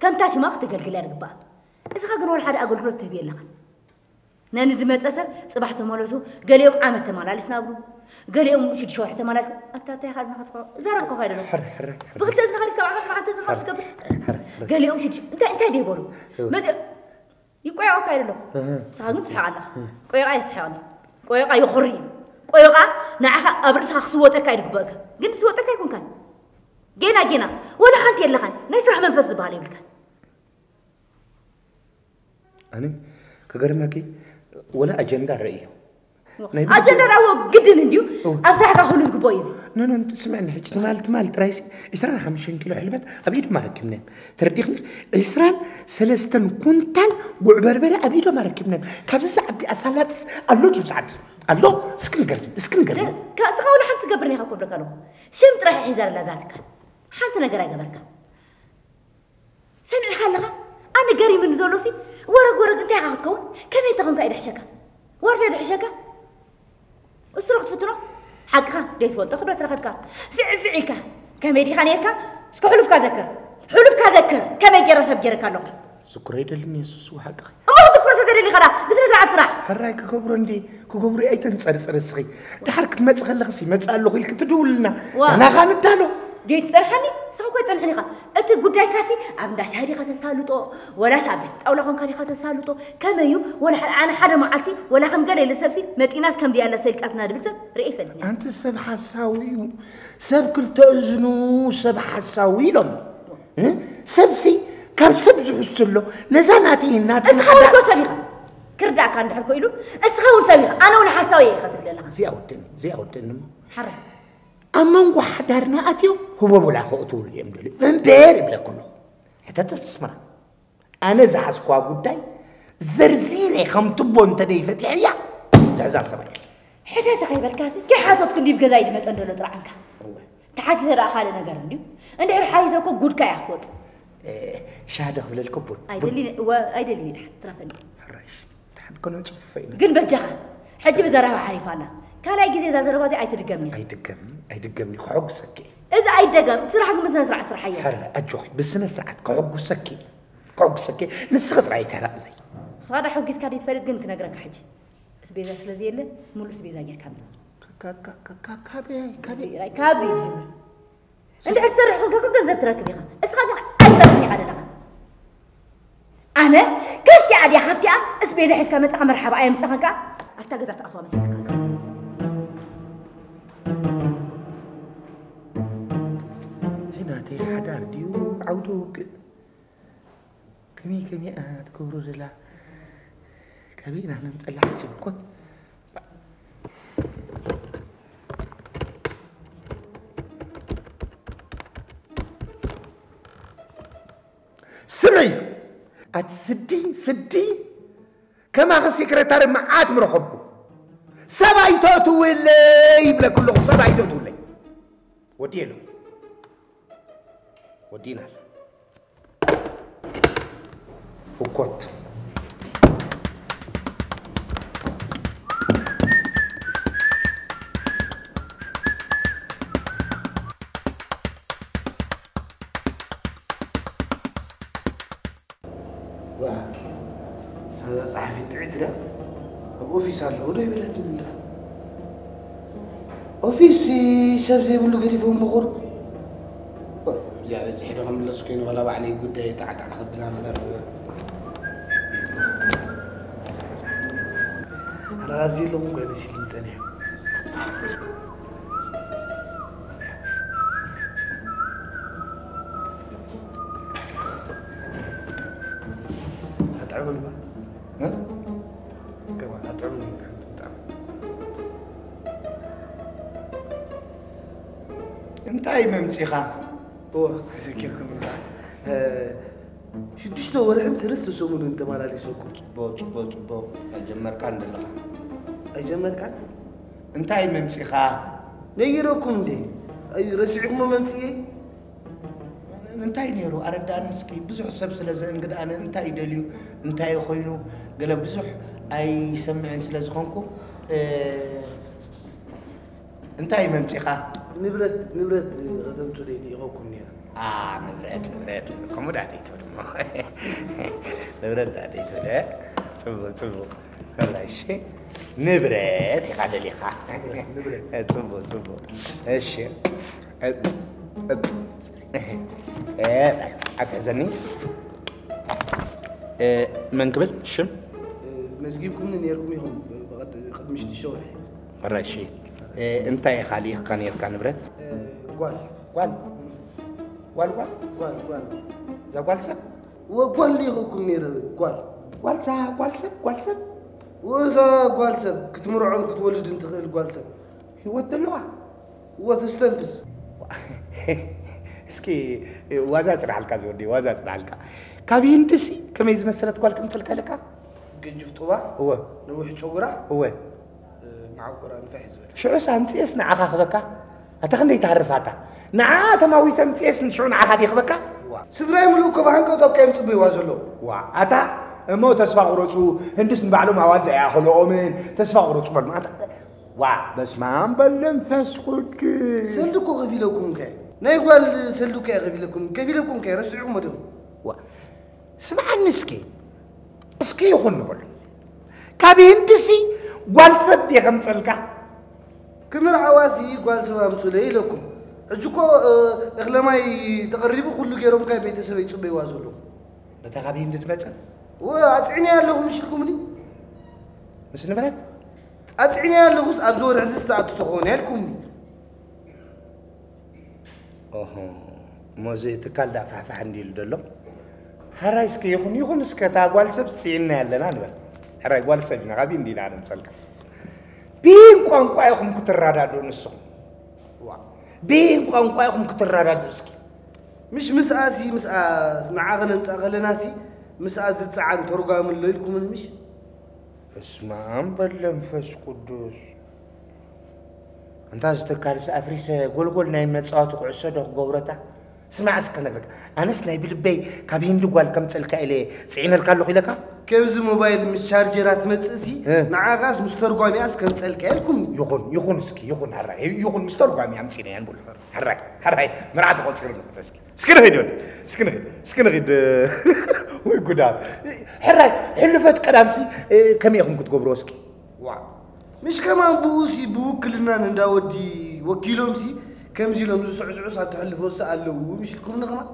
ከምታ ሽማ ክተገልግል እያ ዝግባእ እስኻ ግን ወላ ሓደ ኣገልግሎት ትህብ የለኻን ነንድመፀ ሰብ ፅባሕ ተመለሱ ገሊኦም ዓመት ተመላሊስና ብሉ ገሊኦም ሽዱሽተ ወርሒ ተመላሊስ ኣታ እንታይ ኢኻ እዝንኻ ትኸ ዘረብኩኻ ይደሎ ብክልተ እዝንኻ ዲስ ተባዕካ ስራሕተ እዝንኻ ትገብር ገሊኦም ሽዱሽ እንታይ እንታይ ደይበሉ መፂኦም ይቆየቑካ ይደሎ ንስኻ ግን ትስሕቕ ኣለኻ ቆየቓ የስሕቕኒ ቆየቓ የኹሪ እዩ ቆየቓ ንዓኻ ኣብ ርእስኻ ክስወጠካ እዩ ድግበእካ ግን ዝስወጠካ ኣይኮንካን ጌና ጌና ወላ ሓንቲ የለኻን ናይ ስራሕ መንፈስ ዝበሃል የብልካን ኣነ ክገርመኪ ወላ ኣጀንዳ ረእዮ ኣጀንዳ ዳዎ ግድን እንድዩ ኣብ ስራሕካ ክህሉ ዝግብኦ እዩ ኖኖ ስምዕኒ ሕጂ ትማል ትማል ጥራይሲ ዕስራን ሓሙሽተን ኪሎ ሕልበት ኣብ ኢዶም ኣረኪብናዮም ተረዲኽኒ ዕስራን ሰለስተን ኩንታል ጉዕ በርበረ ኣብ ኢዶም ኣረኪብናዮም ካብዚ ዝዓቢ ኣሳላጥስ ኣሎ ድዩ ዝዓቢ ኣሎ እስኪ ንገርኒ እስኪ ንገርኒ እስኻ ወላ ሓንቲ ትገብር ኔኻ ኮብለካ ኣለኹ ሽም ጥራሕ ሒዛ ኣላ ዛትካ ሓንቲ ነገር ኣይገበርካ ሰሚዕካ ኣለኻ ኣነ ገሪምኒ ዘሎ ሲ ወረግ ወረግ እንታይ ኢኻ ክትከውን ከመይ እንተ ኮንካ እዩ ድሕሸካ ዋርድያ ድሕሸካ እሱ ዶ ክትፍትኖ ሓቅኻ ዘይትፈልጦ ክብረት ረኸብካ ፍዕፍዕ ኢልካ ከመይ ዲኻ ነርካ እስከ ሕሉፍካ ዘክር ሕሉፍካ ዘክር ከመይ ገይረ ሰብ ገይረካ ኣለኹ ዝኩር ኣይደልን የሱስ ሓቅኺ እሞ ክትኩር ተደሊኻ ዳ ብስነ ስርዓት ስራሕ ሕራይ ክገብሮ እንዲ ክገብሩ ኣይተንጸርጽር እስኺ ድሓር ክትመጽእ ከለኽሲ መጽእ ኣለኹ ኢልክ ትድውልና ዋ። ናኻ ንዳሎ ዘይትጸንሐኒ ንስኻ እኮ ኣይጸንሕን ኢኻ እቲ ጉዳይካሲ ኣብ እንዳ ሻሂ ዲኻ ተሳልጦ ወላስ ኣብ ትሕቲ ጣውላ ኮንካ ዲኻ ተሳልጦ ከመይ እዩ ወላ ሓደ- ኣነ ሓደ መዓልቲ ወላ ከም ገለ ኢለ ሰብሲ መጺናስ ከምዚ ኣላ ሰሊጣትና ድብል ሰብ ርኢ ይፈልጥኒ ኣንቲ ሰብ ሓሳዊ እዩ ሰብ ክልተ እዝኑ ሰብ ሓሳዊ ኢሎም እ? ሰብሲ ካብ ሰብ ዝሕሱ ኣሎ ነዛ ናተይ ናተይ እስኻ እውን ሓዳር እኮ ሰብ ኢኻ ክርዳእካ እንድሕር ኮ ኢሉ እስኻ እውን ሰብ ኢኻ ኣነ እውን ሓሳዊ እየ ኢኻ ትብል ዘለኻ እዚኣ ወደኒ እዚኣ ወደኒ እሞ ሓራይ ኣብ መንጎ ሓዳርና ኣትዮም ህቦብላ ከእትውሉ እዮም ደልዩ እምበር ይብለኩ ኣለኹ ሕተት ኣስመራ ኣነ ዝሓዝኳ ጉዳይ ዘርዚረ ከም ትቦ እንተ ደይፈቲሐያ ዝሕዛ ሰብኣይ ሕተተ ከይበልካሲ ከይሓተትኩ እንዲብ ገዛይ ድመጠ እንደሎ ጥርዓንካ ተሓቲተ ደኣ ካልእ ነገር እንድዩ እንድሕር ሓቲተ እኮ ጉድካ እያ ክትወጥ ሻሃደ ክብለልኩ ቡን ኣይደሊ ኣይደሊ ድሓን ትረፈኒ ሕራሽ ድሓን ኮነ ጽፉፈ ኢና ግን በጃኻ ሕጂ ብዘረባ ሓሊፋ ኣላ ካልኣይ ግዜ እዛ ዘረባ እዚኣ ኣይትድገምኒ ኣይድገምኒ ኣይድገምኒ ክሕጉሰኪ እዚ ኣይደገም ስራሕ ግን ብስነ ስርዓት ስራሕ ኣየ ሕረ ኣጆኺ ብስነ ስርዓት ክሕጉሰኪ ክሕጉሰኪ ንስኺ ጥራይ ተራእለይ ንስኻ ዳ ሕጒስካ ድዩ ትፈልጥ ግን ክነግረካ ሕጂ ኣስቤዛ ስለ ዘየለ ሙሉእ ኣስቤዛ ጌርካ ምጻእ። ካበይ ካበይ ካብዚ ይጅምር። እንድሕር ትሰርሕ ኮንካ እኮ ገንዘብ ትረክብ ኢኻ። እስኻ ግን ኣይትሰርሕን ኢኻ ዘለኻ። ኣነ ከፍቲኣ ድያ ከፍቲኣ ኣስቤዛ ሒዝካ መጻኻ መርሓባ ኣየምጻኻን ከኣ ኣብታ ገዛ ትኣትዋ መሲልካ ኣሎ። እዚ ናተይ ሓዳር ድዩ ዓውደ ውግእ? ከመይ ከመይ እያ ትገብሮ ዘላ? ካበይ ኢና ነምፀላ ሕጂ እኮ? ስምዒ ኣቲ ስዲ ስዲ ከማኺ ሴክሬታሪ መዓት ምረኸብኩ ሰብ ኣይተእትውለይ ይብለኩ ኣለኹ ሰብ ኣይተእትውለይ ወዲኤ ኣለኹ ወዲእና ህኮት ዋ፣ እዛ ጸሓፊት ጥዕቲ ድያ? ኣብ ኦፊስ ኣለዉ ዶ ይበለትኒ እንዳ? ኦፊስ ሰብ ዘይብሉ ገዲፎም ምኹር። እዚኣ በጺሐ ዶ ክምለስ ኮይኑ ዋላ ባዕለይ ጉዳይ ጣዕጣዕ ክብላ እምበር። ኣነ ኣዝየ ኣለኹም ኮይነ ሲልኒ ጸኒሐ። ጥዑም እንባ። እ? ገባ፣ ጥዑም እንባ። እንታይ መምጺኻ? እወ፣ ተዘኪርኩም ኢኻ። እ፣ ሽዱሽተ ወርሕን ሰለስተ ሰሙንን ተመላሊሰኩም። ጽቡቕ፣ ጽቡቕ፣ ጽቡቕ። ኣይጀመርካን ዘለኻ። ኣይጀመርካን? እንታይ መምጺኻ? ነጊረኩም እንዴ? ኣይ፣ ረሲዕኩሞ መምጽኤ? እንታይ ነይሩ? ኣረዳእኒ እስኪ። ብዙሕ ሰብ ስለ ዘእንግድ ኣነ እንታይ ይደልዩ፣ እንታይ ኮይኑ፣ ገለ ብዙሕ ኣይሰምዕን ስለ ዝኾንኩ፣ እ፣ እንታይ መምጺኻ? ንብረት፣ ንብረት ከተምጹለይ ልኢኸኩም ነይረ። ኣ፣ ንብረት፣ ንብረት፣ ከምኡ ደኣ ደይትብል እሞ። ንብረት ደኣ ደይትብል፣ እ? ጽቡቕ፣ ጽቡቕ። ወላ፣ እሺ። ንብረት ኢኻ ደሊኻ። ንብረት። እ፣ ጽቡቕ፣ ጽቡቕ። እሺ። እ፣ እ፣ እ፣ ኣትሕዘኒ። እ፣ መን ክብል? ሽም? እ፣ መዝጊብኩምኒ ነይርኩም ኢኹም፣ ብቐድ-፣ ቅድሚ ሽዱሽተ ወርሒ። ሕራይ፣ እሺ። እ፣ እንታይ ኢኻ ልኢኽካ ነይርካ ንብረት? እ፣ ጓል። ጓል? ጓል፣ ጓል? ጓል፣ ጓል። እዛ ጓል ሰብ? ወጓል ልኢኹኩም ነይረ፣ ጓል። ጓል ሳ-፣ ጓል ሰብ፣ ጓል ሰብ? ወዛ ጓል ሰብ ክትምርዖን ክትወልድን ትኽእል ጓል ሰብ። ህይወት ዘለዋ? ወተስተንፍስ። እስኪ ዋዛ ጽናሕልካ ዝወዲ፣ ዋዛ ጽናሕልካ። ካብ ህንድሲ ከመይ ዝመሰለት ጓል ከምጽልካ ኢለካ? ግጅፍ ጡባ፣ እወ። ነዊሕ ጨጉራ፣ እወ። እ፣ መዓኮራ ንፍሕ ዝበለ። ሽዑስ ኣምጽኤስ ንዓኻ ክበካ? ኣታ ክንደይ ትሃርፍ ኣታ? ንዓ ተማዊተ ኣምጽኤስ ንሽዑ ንዓኻ ድየ ክበካ? ዋ። ስድራይ ምሉእ እኮ ብሃንቀውታ ኣብካ እዮም ጽበይዋ ዘለዉ። ዋ፣ ኣታ እሞ ተስፋ ቁረጹ፣ ህንድስ ንባዕሎም ኣዋልድ ኣይኣኸልኦምን፣ ተስፋ ቁረጹ በልማ። ኣታ፣ ዋ፣ በስመ ኣብ በል መንፈስ ቅዱስ። ሰልዲ እኮ ከፊለኩም ከ? ናይ ጓል ሰልዲ እኮ እየ ከፊለኩም። ከፊለኩም ከ? ረሲዕኩሞ ዲኹም? ዋ፣ ስምዓኒ እስኪ። እስኪ ይኹን ንበሎ። ካብ ህንድሲ ጓል ሰብ ድየ ከምጸልካ? ክምርዓዋሲ ጓል ሰብ ኣምጹለይ ኢለኩም። ሕጂ እኮ፣ እ፣ እኽለ ማይ ተቐሪቡ ኩሉ ገይሮም ካብ ቤተሰበይ ይጽበይዋ ዘለዉ። ነታ ካብ ህንዲ ትመጽእ? ወ-፣ ኣጽዒነያ ኣለኹ ምሽ ኢልኩምኒ? ምስ ንብረት? ኣጽዒነያ ኣለኹስ ኣብዚ ወርሒ እዚ ዝተኣቱ ተኾነ ኢልኩምኒ። ኦሆ፣ እሞ እዚ ትካል ደኣ ፋሕፋሕ እንዲሉ ደሎ? ሕራይ እስከ ይኹን፣ ይኹን እስከ እታ ጓል ሰብ ጽዒንናያ ኣለና ንበል። ሕራይ ጓል ሰብ ኢና፣ ካብ ህንዲ ኢና ነምጸልካ። ብይን ቋንቋ ኢኹም ክትረዳድኡ ንስኹም። ዋ። ብይን ቋንቋ ኢኹም ክትረዳድኡ እስኪ። ምሽ ምስኣሲ፣ ምስኣ ንዓ ከነምጽኣ ከለናሲ፣ ምስኣ ዝጸዓን ተርጓሚ ኣሎ ኢልኩምኒ ምሽ? በስመ ኣብ በል መንፈስ ቅዱስ። ኣንታ እዚ ትካልሲ ኣፍሪሰ ጎልጎል ናይ መጻወቲ ኩዕሶ ዶ ክገብረታ? ስማዕ እስከ ነግረካ። ኣነስ ናይ ብልበይ ካብ ህንዲ ጓል ከምጸልካ ኢለ ጽዒነልካ ኣለኹ ኢለካ? ከምዚ ሞባይል ምስ ቻርጀራ ትመጽእሲ፣ እ። ንዓኻስ ምስ ተርጓሚኣስ ከምጸልካ ኢልኩምኒ። ይኹን፣ ይኹን እስኪ፣ ይኹን፣ ሕራይ፣ ይኹን ምስ ተርጓሚኣ ኣምጺእናያ ንብሎ። ሕራይ፣ ሕራይ፣ መርዓ ተቖጺሩ ኣሎ። እስኪ፣ እስኪ ንኺድ፣ እስኪ ንኺድ፣ እስኪ ንኺድ። ወይ ጉዳ። ሕራይ፣ ሕሉፈት ቀዳምሲ፣ እ፣ ከመይ ኢኹም ክትገብርዎ እስኪ? ዋ፣ ምሽ ከማን ብኡሲ ብውክልናን እንዳ ወዲ ወኪሎምሲ ከምዚ ኢሎም ዝስዕስዑስ ኣብ ተሕልፎሲ ኣለዉ ምሽ ኢልኩምኒ ከማን?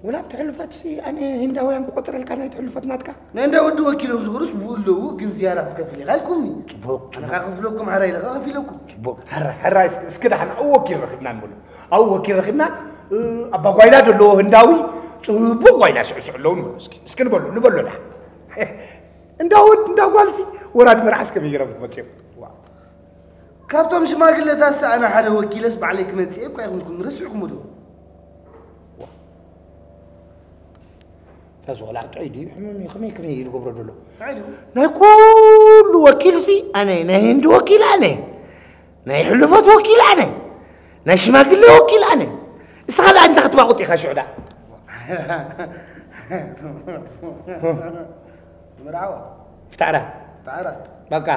ወላ ኣብ ተሕልፎትሲ ኣነ ህንዳውያን ክቆጽረልካ ናይ ተሕልፎት ናትካ? ናይ እንዳ ወዲ ወኪሎም ዝኽሩስ ብኡ ኣለዉ፣ ግን ዝያዳ ክትከፍል ኢኻ ኢልኩምኒ። ጽቡቕ፣ ኣነ ጽቡቕ። ኸኣ ከፍለኩም፣ ሓራ ኢለ ኸኣ ከፊለኩም። ጽቡቕ። ሕራ፣ ሕራ፣ እስኪ፣ እስኪ ደሓን ኣብኡ ወኪል ረኺብና ንበሎ። ኣብኡ ወኪል ረኺብና፣ እ፣ ኣባ ጓይላ ዘለዎ ህንዳዊ ጽቡቕ ጓይላ ስዕስዕ ኣለዉ ንበሎ። እስኪ፣ እስኪ ንበሎ፣ ንበሎ ደሓን። እንዳ ወድ እንዳ ጓልሲ ወራድ መርዓስ ከመይ ገይሮም ክፈጽዮም? ዋ። ካብቶም ሽማግለታት ሰኣና ሓደ ወኪለስ ባዕለይ ክመጽእ እኳ ኣይኮንኩን፣ ረሲዕኩሞ ዶ? ዋ። እታ ዝቆልዓ ጥዑይ ድዩ? ሕሙም እዩ። ከመይ፣ ከመይ ኢሉ ገብሮ ደሎ? ጥዑይ ድዩ? ናይ ኩሉ ወኪልሲ ኣነ፣ ናይ ህንዲ ወኪል ኣነ፣ ናይ ሕሉፈት ወኪል ኣነ፣ ናይ ሽማግለ ወኪል ኣነ። እስኻ ደኣ እንታይ ክትባቑጥ ኢኻ ሽዑ ደኣ? ምርዓዋ። ፍትዓራት። ፍትዓራት። በቃ፣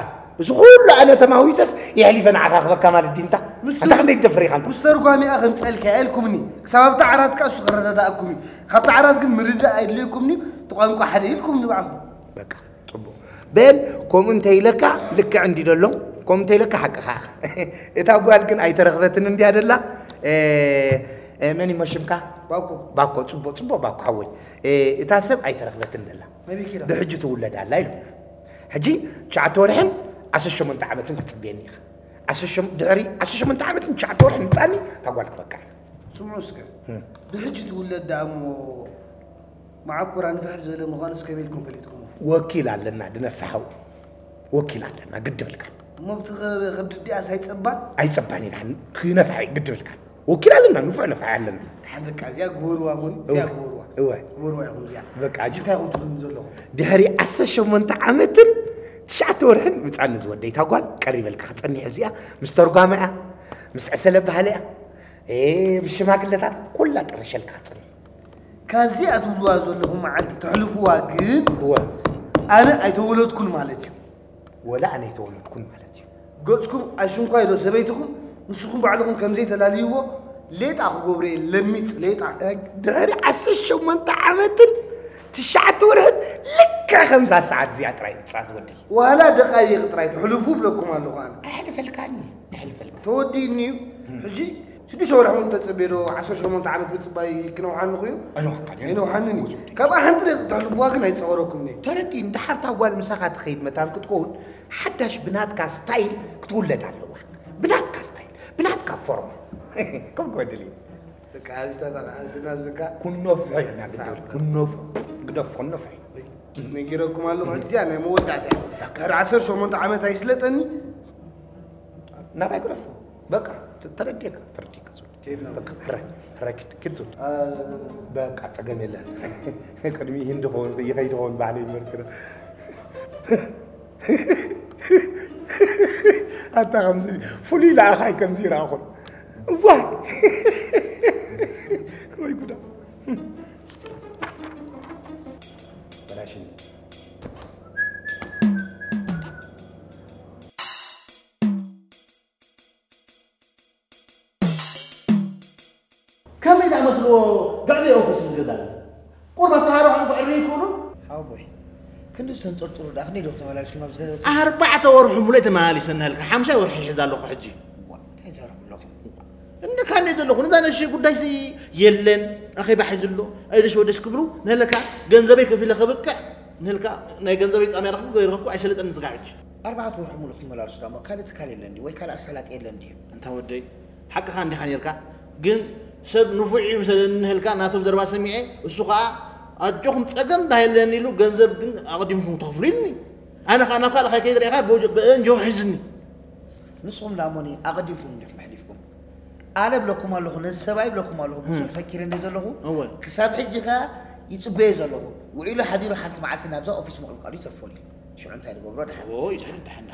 እዚ ኩሉ ኣነ ተማዊተስ የሕሊፈ ንዓኻ ክበካ ማለት ድዩ እንታ? ምስቱ-፣ ኣንታ ክንደይ ትደፍር ኢኻ እንታ? ምስ ተርጓሚኣ ከምጸልካ ኢልኩምኒ። ክሳብ ኣብታ ዓራት ከኣ እሱ ክረዳዳእኩም እዩ። ካብታ ዓራት ግን ምርዳእ ኣየድልየኩምኒ፣ እቲ ቋንቋ ሓደ ኢልኩምኒ ባዕልኹም። በቃ፣ ጽቡቕ። በል፣ ከምኡ እንተ ኢለካ ልክዕ እንዲ ደሎ፣ ከምኡ እንተ ኢለካ ሓቅኻ ኢኻ። እታ ጓል ግን ኣይተረኽበትን እንድያ ደላ። እ፣ እ፣ መን እዩ ሽምካ? ባኮ። ባኮ፣ ጽቡቕ፣ ጽቡቕ ባኮ ሓወይ። እ፣ እታ ሰብ ኣይተረኽበትን ደላ። ኣበይ ኪዳ? ብሕጂ ትውለድ ኣላ ኢሉና። ሕጂ ትሽዓተ ወርሕን ዓሰርተ ሸሞንተ ዓመትን ክትጽበየኒ ኢኻ። ዓሰርተ ሸሞንተ፣ ድሕሪ ዓሰርተ ሸሞንተ ዓመትን ትሽዓተ ወርሕን ምጻኒ እታ ጓል ክበካ እያ። ስምዑ እስከ። እም። ብሕጂ ትውለድ ደኣ እሞ መዓኮራ ንፍሕ ዝበለ ምዃኑስ ከመይ ኢልኩም ፈሊጥኩሞ? ወኪል ኣለና ድነፍሕ ኣብኡ። ወኪል ኣለና ግዲ ብልካ። እሞ ብቲ ከ-፣ ከብዲ ዲኣስ ኣይጸባን? ኣይጸባን ኢልካ ክነፍሕ እዩ ግዲ ብልካ። ወኪል ኣለና ንፉዕ ነፍሕ ኣለና። ደሓን በቃ እዚኣ ግበርዋ እሞኒ፣ እዚኣ እወ፣ ግበርዋ። እወ። ግበርዋ ኢኹም እዚኣ። በቃ፣ ሕጂ እንታይ ኢኹም ትብሉኒ ዘለኹም? ድሕሪ ዓሰርተ ሸሞንተ ዓመትን ትሽዓተ ወርሕን ምጻኒ ዝወደይ እታ ጓል ቀሪበልካ ክጸኒሕ እዚኣ ምስ ተርጓማ እያ፣ ምስ ዕሰለ ባህሊ እያ፣ እ፣ ምስ ሽማግለታት ኩላ ጠርሸልካ ክጸኒሕ። ካብዚኣ ትብልዋ ዘለኹም መዓልቲ ተሕልፍዋ ግን እወ። ኣነ ኣይተወለድኩን ማለት እዩ። ወላ ኣነ ኣይተወለድኩን ማለት እዩ። ገጽኩም ኣሽንኳይ ዶ ሰበይትኹም ንስኹም ባዕልኹም ከምዘይተላልይዎ ሌጣ ክገብሮ እየ ለሚጽ ሌጣ። ድሕሪ ዓሰርተ ሸሞንተ ዓመትን ትሽዓተ ወርሕን ልክዕ ከምዛ ሰዓት እዚኣ ጥራይ ምጻ ዝወደይ። ዋላ ደቃይቕ ጥራይ ተሕልፉ ብለኩም ኣለኹ ኣነ። ኣሕልፈልካኒ ኣሕልፈልካ። ተወዲእኒ እዩ። ሕጂ ሽዱሽተ ወርሒ እውን ተጸብየ ዶ ዓሰርተ ሸሞንተ ዓመት ምጽባይ ክነውሓኒ ኮይኑ? ኣይነውሓካን እዩ። ኣይነውሓንን እዩ። ካብኣ ሓንቲ ደቂ ተሕልፍዋ ግን ኣይጸወረኩምን እየ። ተረዲእኒ። ድሓር እታ ጓል ምሳኻ ትኸይድ መታን ክትከውን ሓዳሽ ብናትካ ስታይል ክትውለድ ኣለዋ። ብናትካ ስታይል፣ ብናትካ ፎርማ። ከም ክበድል እዩ። በቃ ኣብዚ ተጠቓ-፣ ኣብዚ ናብዚ እካ ኩኖ ፍሑ ኢና ግዲ በል። ኩኖ ፍሑ። ግደፍ ኩኖ ፍሑ። ነጊረኩም ኣለኹ። ሕጂ እዚኣ ናይ መወዳእታ እያ። ድሕሪ ዓሰርተ ሸሞንተ ዓመት ኣይስለጠኒ። ናባይ ግደፍ። በቃ ተ-፣ ተረዲእካ፣ ተረዲእካ ዞድ። በቃ ሕራይ፣ ሕራይ ኪድ፣ ኪድ ዞድ። በቃ ጸገም የለን። ቅድሚ ይህን ድኸውን፣ ይኸይድ ድኸውን ባዕለይ ይመርክረ። ኣታ ከምዚ ፍሉይ ለኣኻይ ከምዚ ይረኣኹን። እዋይ! ወይ ጉዳ። በላሽኒ። ከመይ ዝኣመስልዎ ግዕዘይ ኦፊስ ዝገዛሉ? ቁርብ ኣሰራርሖም ክዕርዩ ይክእሉ? ሓወቦይ፣ ክንዲ ዝተንጸርጽሩ ደኣ ክንደይ ዶ ተመላሊስኩም ኣብዚ ገዛ? ኣርባዕተ ወርሑ ሙሉእ ተመላሊሰ እናሃልካ፣ ሓምሻይ ወርሒ ይሕዝ ኣለኹ ሕጂ። እዋ፣ እንታይ ትዛረቡ ኣለኹም? እንደ ካለ ዘለኹ፣ ነዛ ነሽይ ጉዳይሲ የለን፣ ኣኼባ ሒዙ ኣሎ፣ ኣይደሽ ወደሽ ክብሉ፣ ንህለካ ገንዘበይ ከፊለ ከብቅዕ፣ ንህልካ ናይ ገንዘበይ ጻምያ ረኽቡ፣ ዘይረኸብኩ ኣይሰለጠኒ ስጋዕ ሕጂ። ኣርባዕተ ወርሒ ሙሉእ ክትመላልሱ ዳሞ ካልእ ትካል የለን ድዩ? ወይ ካልእ ኣሳላጢ የለን ድዩ? እንታ ወደይ፣ ሓቅኻ እንዲኻ ኔርካ፣ ግን ሰብ ንፉዕ እዩ ምሰለኒ ንህልካ ናቶም ዘረባ ሰሚዐ፣ እሱ ኸኣ ኣጆኹም ጸገም ዳ የለን ኢሉ ገንዘብ ግን ኣቐዲምኩም ተኽፍሉ ኢሉኒ። ኣነ ኸኣ ናብ ካልእ ከይከይድ ርኢኻ ብእንጆ ሒዝኒ። ንስኹም ዳሞኒ ኣቐዲምኩም እንዲኹም ኣሕሊፍኩም። ኣነ እብለኩም ኣለኹ፣ ነዚ ሰብኣይ እብለኩም ኣለኹ፣ ብዙሕ ፈኪረ እንደ ዘለኹ፣ እወ። ክሳብ ሕጂ ኸኣ ይጽበዮ ዘለኹ። ውዒሉ ሓዲሩ ሓንቲ መዓልቲ ናብዛ ኦፊስ ምቕልቃሉ ይተርፎን እዩ። ሽዑ እንታይ ዝገብሮ ደሓን? ኦይ፣ ደሓን፣ ደሓን፣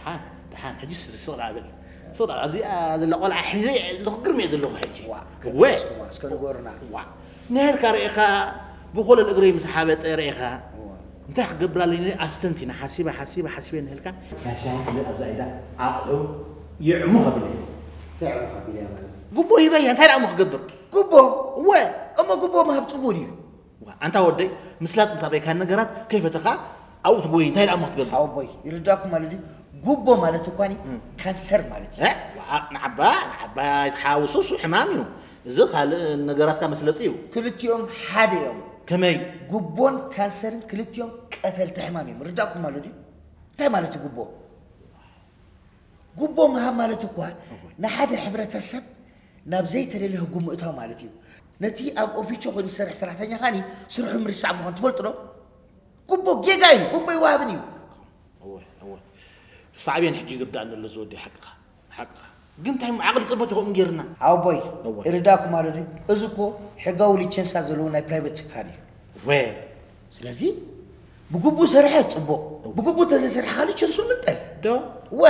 ደሓን። ሕጂ ስቕ ደኣ በል። ስቕ ደኣ፣ ኣብዚኣ ዘላ ቆልዓ ሒዘ ኣለኹ፣ ግርም እየ ዘለኹ ሕጂ። ዋ፣ እወ። ከመይ እስኩማ፣ እስከ ንገሩና። ዋ፣ ነሄርካ ርኢኻ፣ ብኾለል እግረይ ምስ ሓበጠ ርኢኻ። እዋ። እንታይ ክገብር ኣለኒ ኢለ ኣስተንቲነ፣ ሓሲበ፣ ሓሲበ፣ ሓሲበ ነሄልካ። ጋሻ፣ ኣብዚ ኣብዛ ኢዳ ኣቕሑ ይዕሙ ከብል እየ። እንታይ ዕሙ ከቢል እያ ማለት? ጉቦ ሂበያ፣ እንታይ ደኣ እሞ ክገብር? ጉቦ? እወ። እሞ ጉቦ ምሃብ ጽቡቕ ድዩ? ዋ፣ ኣንታ ወደይ፣ ምስላጥ ምስ ኣበይካ ነገራት ከይፈተኻ ኣብኡ ትጎይ፣ እንታይ ደኣ እሞ ክትገብር? ሓወቦይ፣ ይርዳኩም ማለት ድዩ? ጉቦ ማለት እኳ ኒ እም። ካንሰር ማለት እዩ። እ? ዋ፣ ንዓባ፣ ንዓባ ኣይትሓውሱ፣ እሱ ሕማም እዩ። እዚ ካልእ ነገራትካ መስለጢ እዩ። ክልቲኦም ሓደ እዮም። ከመይ? ጉቦን ካንሰርን ክልቲኦም ቀተልቲ ሕማም እዮም። ርዳእኩም ኣሎ ድዩ? እንታይ ማለት እዩ ጉቦ? ጉቦ ምሃብ ማለት እኳ እወ። ንሓደ ሕብረተሰብ ናብ ዘይተደልየ ህጉ ምእታው ማለት እዩ። ነቲ ኣብ ኦፊቾ ኮይኑ ዝሰርሕ ሰራሕተኛ ኻኒ ስርሑ ምርሳዕ ምዃኑ ትፈልጡ ዶ? ጉቦ ጌጋ እዩ። ጉቦ ይወሃብን እዩ። እወ፣ እወ። ሳዕቤን ሕጂ ይርዳእኒ ኣሎ ዝወደይ፣ ሓቅኻ፣ ሓቅኻ። ግን እንታይ ዓቕሊ ጽበት ይኸውን ጌርና? ኣቦይ፣ እወ። ይርዳእኩም ኣሎ ድዩ? እዚ እኮ ሕጋዊ ሊቸንሳ ዘለዎ ናይ ፕራይቬት ትካል እዩ። እወ። ስለዚ ብግቡእ ሰሪሐ ጽቡቕ፣ ብግቡእ ተዘይሰሪሐ ካልእ ቸንሱ ንጠል። ዶ? እወ።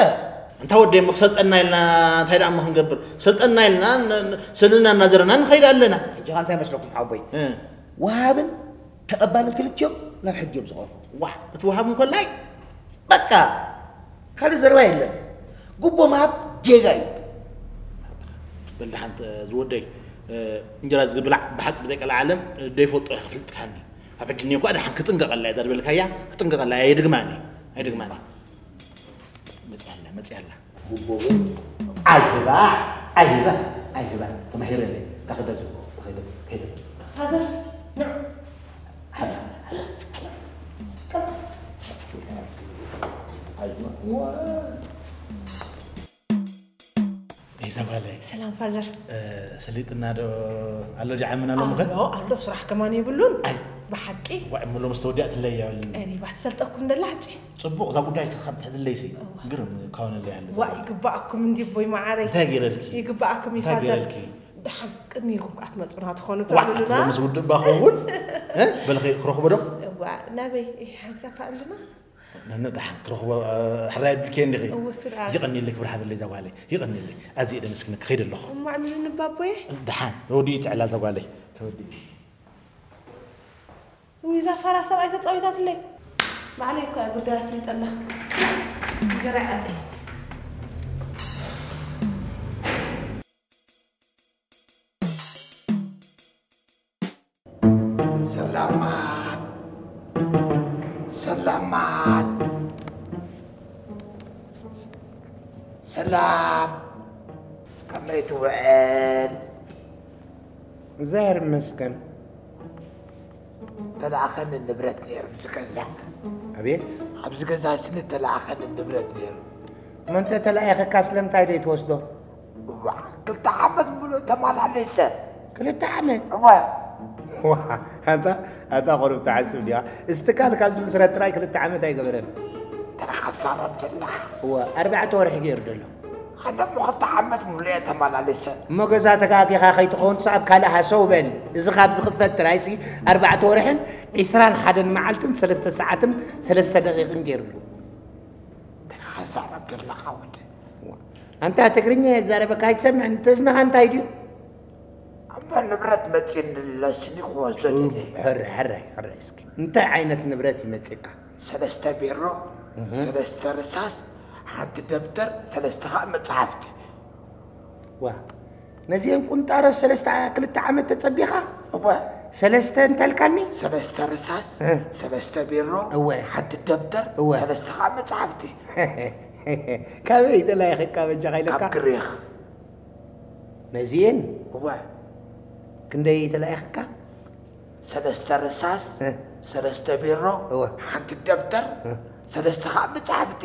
እንታ ወደይ እሞ ክሰልጠና ኢልና እንታይ ደኣ እሞ ክንገብር? ሰልጠና ኢልና ን-፣ ን-፣ ሰነድና እናዘረና ንኸይድ ኣለና። ሕጂ ኸ እንታይ መስለኩም ሓወቦይ? እ። ወሃብን ተቐባልን ክልቲኦም ናብ ሕጊ እዮም ዝቐርቡ። ዋሕ፣ እቲ ወሃብ እንኮላይ በቃ ካልእ ዘረባ የለን። ጉቦ ምሃብ ጌጋ እዩ። በል ደሓን ተ-፣ ዝወደይ፣ እ፣ እንጀራ ዝብላዕ ብሓቂ ብዘይ ቀልዓለም፣ እ፣ ዘይፈልጦ እየ ክፍልጥካኒ። ኣብ ሕጂ እኒኦ እኳ ደሓን ክጥንቀቐላ እየ፣ እዛ ዝበልካያ ክጥንቀቐላ እየ፣ ኣይድግማን እየ፣ ኣይድግማን እየ። መፅያ ኣላ፣ መፅያ ኣላ። ጉቦ ግን ኣይህባ፣ ኣይህባ፣ ኣይህባ። ተማሂረ እየ። ተኸደ፣ ተኸደ፣ ተኸደ። ፋዘር፣ ንዑ። ሓላ፣ ሓላ፣ ሓላ። ኣይዋ። እዛ ጓለይ። ሰላም ፋዘር። እ፣ ስሊጥና ዶ ኣሎ ጃዕምና ሎምኸ? ኣሎ፣ ኣሎ፣ ስራሕ ከማን የብሉን። ኣይ፣ ብሓቂ ዋይ እምሎም ዝተወዲኣትለይ እያ። ቀሪባ ትሰልጠኩም ደላ ሕጂ። ጽቡቕ እዛ ጉዳይ እስኻ ትሕዝለይሲ። ግርም ካውንለይ ኣለ። ዋ ይግባኣኩም እንዲ ቦይ መዓረይ። እንታይ ገይረልኪ? ይግባኣኩም እዩ እንታይ ፋዘር። ገይረልኪ? ድሓን ቅድሚልኩም ከኣ ትመጹና ትኾኑ ዋ ትብሉና። ምስ ውድእ ባኸውን እ? በልኺ ክረኽቦ ዶ? እዋ ናበይ ሓንሳብ ኣለና። ነነ ድሓን ክረኽቦ እ፣ ሕራይ ብልኪ እንዲኺ። እወ፣ ስርዓት። ይቐኒለይ ክብሪ ሓበለይ እዛ ጓለይ። ይቐኒለይ። ኣዚ ደመስክን ክኸይድ ኣለኹ። እሞ ኣዕልሉ ንባቦየ። ድሓን ተወዲኡ ትዕላ እዛ ጓለይ። ተወዲኡ። ውይ እዛ ፋራ ሰብኣይ ተጻዊታትለይ። ባዕለይ እኮ እያ ጉዳይ ኣስሊጠላ። እንጀራ ይዓጸይ። ሰላማት ሰላማት ሰላም፣ ከመይ ትውዕል? እግዚኣብሔር ይመስገን። ተለኣኸኒ ንብረት ነይሩ ኣብዚ ገዛ። ኣቤት። ኣብዚ ገዛ ስኒ ተለኣኸኒ ንብረት ነይሩ። እሞ እንተ ተላኢኸካ ስለምንታይ ደይ ትወስዶ? እዋ፣ ክልተ ዓመት ሙሉእ ተመላለሰ። ክልተ ዓመት? እወ። ዋ፣ ኣንታ ኣንታ ቁሩብ ትሓስብ ዲኻ? እስቲ ካል ካብዚ ምስረት ጥራይ ክልተ ዓመት ኣይገበረን። ተረኻሳረብ ዘለኻ። እወ፣ ኣርባዕተ ወርሒ ገይሩ ደሎ። ኣነ እሞ ክልተ ዓመት ሙሉእ እየ ተመላለሰ። እሞ ገዛ ተጋጊኻ ከይትኸውን ሳብ ካልእ ሃሰው በል። እዚ ካብ ዝኽፈት ጥራይሲ ኣርባዕተ ወርሕን ዒስራን ሓደን መዓልትን ሰለስተ ሰዓትን ሰለስተ ደቂቕን ገይሩሉ። ተረኻሳረብ ዘለኻ ወደ። ኣንታ ትግርኛ የዛረበካ ኣይትሰምዕን? ተዝንኻ እንታይ ድዩ? እሞ ንብረት መፂእኒ ለስኒ ክወስዶ ደለ። ሕረ፣ ሕረ፣ ሕረ እስኪ። እንታይ ዓይነት ንብረት ይመፅእካ? ሰለስተ ቢሮ፣ ሰለስተ ርሳስ፣ ሓንቲ ደብተር፣ ሰለስተ ከዓ መፅሓፍቲ። ዋ፣ ነዚአን ቁንጣሮ ሰለስተ፣ ክልተ ዓመት ተጸቢኻ? እወ። ሰለስተ እንተልካኒ? ሰለስተ ርሳስ፣ እ። ሰለስተ ቢሮ፣ እወ። ሓንቲ ደብተር፣ እወ። ሰለስተ ከዓ መፅሓፍቲ። ካበይ ተላኢኸካ በጃኻ ኢለካ? ካብ ግሪኽ። ነዚአን እወ። ክንደይ ተላኢኸካ? ሰለስተ ርሳስ፣ እ። ሰለስተ ቢሮ፣ እወ። ሓንቲ ደብተር፣ እ። ሰለስተ ከዓ መፅሓፍቲ።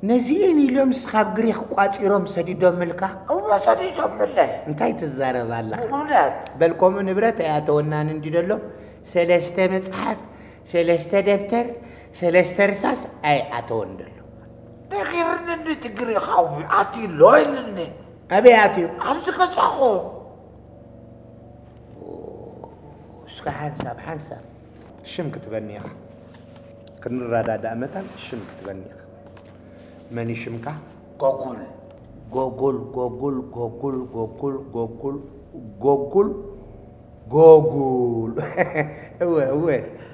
ነዚአን ኢሎምስ ካብ ግሪኽ ቋፂሮም ሰዲዶምልካ? እወ ሰዲዶምለይ። እንታይ ትዛረብ ኣለኻ? እውነት። በል ከምኡ ንብረት ኣይኣተወናን እንዲ ደሎ፣ ሰለስተ መፅሓፍ፣ ሰለስተ ደብተር፣ ሰለስተ ርሳስ ኣይኣተወን ደሎ። ነጊርኒ እንዲ እቲ ግሪኻዊ ኣትዩሎ ኢልኒ። ኣበይ ኣትዩ? ኣብዚ ገዛኹ። እስካ ሓንሳብ ሓንሳብ ሽም ክትበኒ ኢኻ። ክንረዳዳእ መታን ሽም ክትበኒ ኢኻ። መን እዩ ሽምካ? ጎጉል። ጎጉል ጎጉል ጎጉል ጎጉል ጎጉል ጎጉል ጎጉል። እወ እወ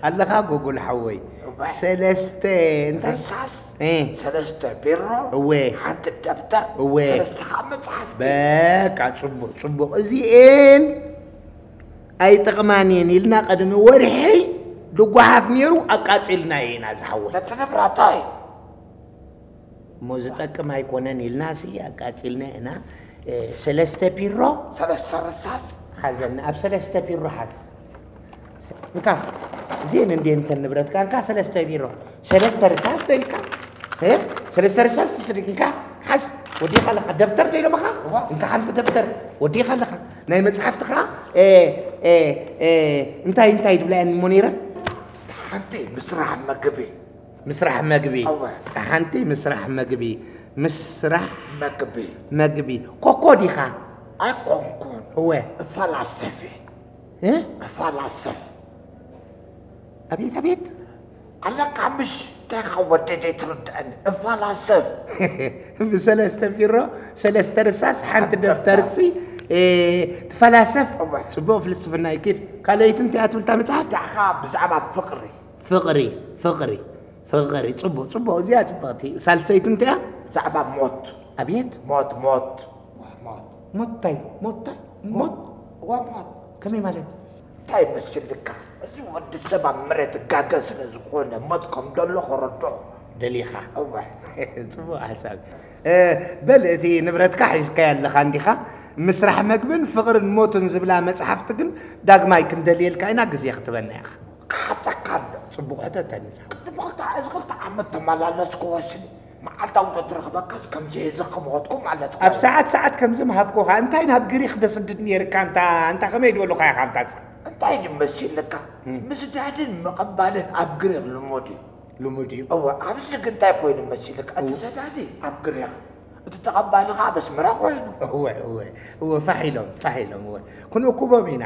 ኣለኻ ጎጉል ሓወይ። እወ። ሰለስተ እንታይ? ርሳስ፣ እ። ሰለስተ ቢሮ፣ እወ። ሓንቲ ደብተር፣ እወ። ሰለስተ ከዓ መፅሓፍቲ። በቃ ጽቡቕ ጽቡቕ። እዚኤን ኣይጠቕማን እየን ኢልና ቅድሚ ወርሒ ድጓሓፍ ነይሩ ኣቃጺልናዮ ኢና ዝሓወይ። ነቲ ንብረተይ። እሞ ዝጠቅም ኣይኮነን ኢልና ሲ ኣቃጺልና ኢና። እ፣ ሰለስተ ፒሮ ሰለስተ ርሳስ። ሓዘኒ ኣብ ሰለስተ ፒሮ ሓዝ። እንካ እዚኤን እንዴ እንተን ንብረትካ እንካ ሰለስተ ፒሮ ሰለስተ ርሳስ ደልካ እ፣ ሰለስተ ርሳስ ትስድግ እንካ ሓዝ። ወዲኻ ኣለኻ ደብተር ደይሎምኻ እዋ። እንካ ሓንቲ ደብተር ወዲኻ ኣለኻ ናይ መጽሓፍትኻ እ፣ እ፣ እ፣ እንታይ እንታይ ድብላ እየን እሞ ነይረን ሓንቲ ምስራሕ መግቢ። ምስራሕ መግቢ እወ። ሓንቲ ምስራሕ መግቢ ምስራሕ መግቢ። መግቢ ኮኮ ዲኻ ኣይኮንኩን። እወ እፈላሰፍ እየ። እ? እፈላሰፍ። ኣቤት ኣቤት ኣለካ ምሽ እንታይ ካብ ወደደ ትርድአኒ። እፈላሰፍ። ብሰለስተ ፊሮ ሰለስተ ርሳስ ሓንቲ ሓንቲ ደብተርሲ እ፣ ትፈላሰፍ እወ። ጽቡቕ ፍልስፍና ይኪድ ካልኣይቲ እንታይ እያ ትብል እታ መጽሓፍ ዳዕኻ ብዛዕባ ፍቕሪ። ፍቕሪ ፍቕሪ ፍቕሪ ጽቡቕ ጽቡቕ እዚኣ ጽብቕቲ ሳልሰይቲ እንታይ እያ ብዛዕባ ሞት። ኣብየት ሞት ሞት። ሞት። ሞት እንታይ ሞት እንታይ ሞት እዋ ሞት። ከመይ ማለት እንታይ ይመስልካ? እዚ ወዲ ሰብ ኣብ መሬት ጋገ ስለ ዝኾነ ሞት ከም ደሎ ክረድኦ። ደሊኻ እወ። ጽቡቕ ሓሳብ እ፣ በል እቲ ንብረትካ ሒዝካዮ ኣለኻ እንዲኻ ምስራሕ መግብን ፍቕርን ሞትን ዝብላ መጽሓፍቲ ግን ዳግማይ ክንደልየልካ ኢና ግዜ ክትበና ኢኻ ክሓተካ ኣሎ። ጽቡቕ ሕተተኒ ዝሓወይ ንብኽልተ እዚ ክልተ ዓመት ተመላለስክዎ ስኒ መዓልታዊ ዶ ትረኽበካስ ከምዚ ሒዘ ክሞትኩ ማለት እኮ ኣብ እዩ። ሰዓት ሰዓት ከምዚ ምሃብኩኻ እንታይ ናብ ግሪኽ ደስድድ ነይርካ እንታ እንታ ከመይ ድበሉኻ ኢኻ እንታ እስኻ እንታይ ድመሲልካ? ምስዳድን ምቕባልን ኣብ ግሪኽ ልሙድ እዩ። ልሙድ እዩ። እወ፣ ኣብዚ ግን እንታይ ኮይኑ መሲልካ? እቲ ሰዳዲ ኣብ ግሪኽ፣ እቲ ተቐባሊ ኸዓ ኣብ ኣስመራ ኮይኑ። እወ፣ እወ፣ እወ፣ ፋሕ ኢሎም፣ ፋሕ ኢሎም፣ እወ። ክንእክቦም ኢና፣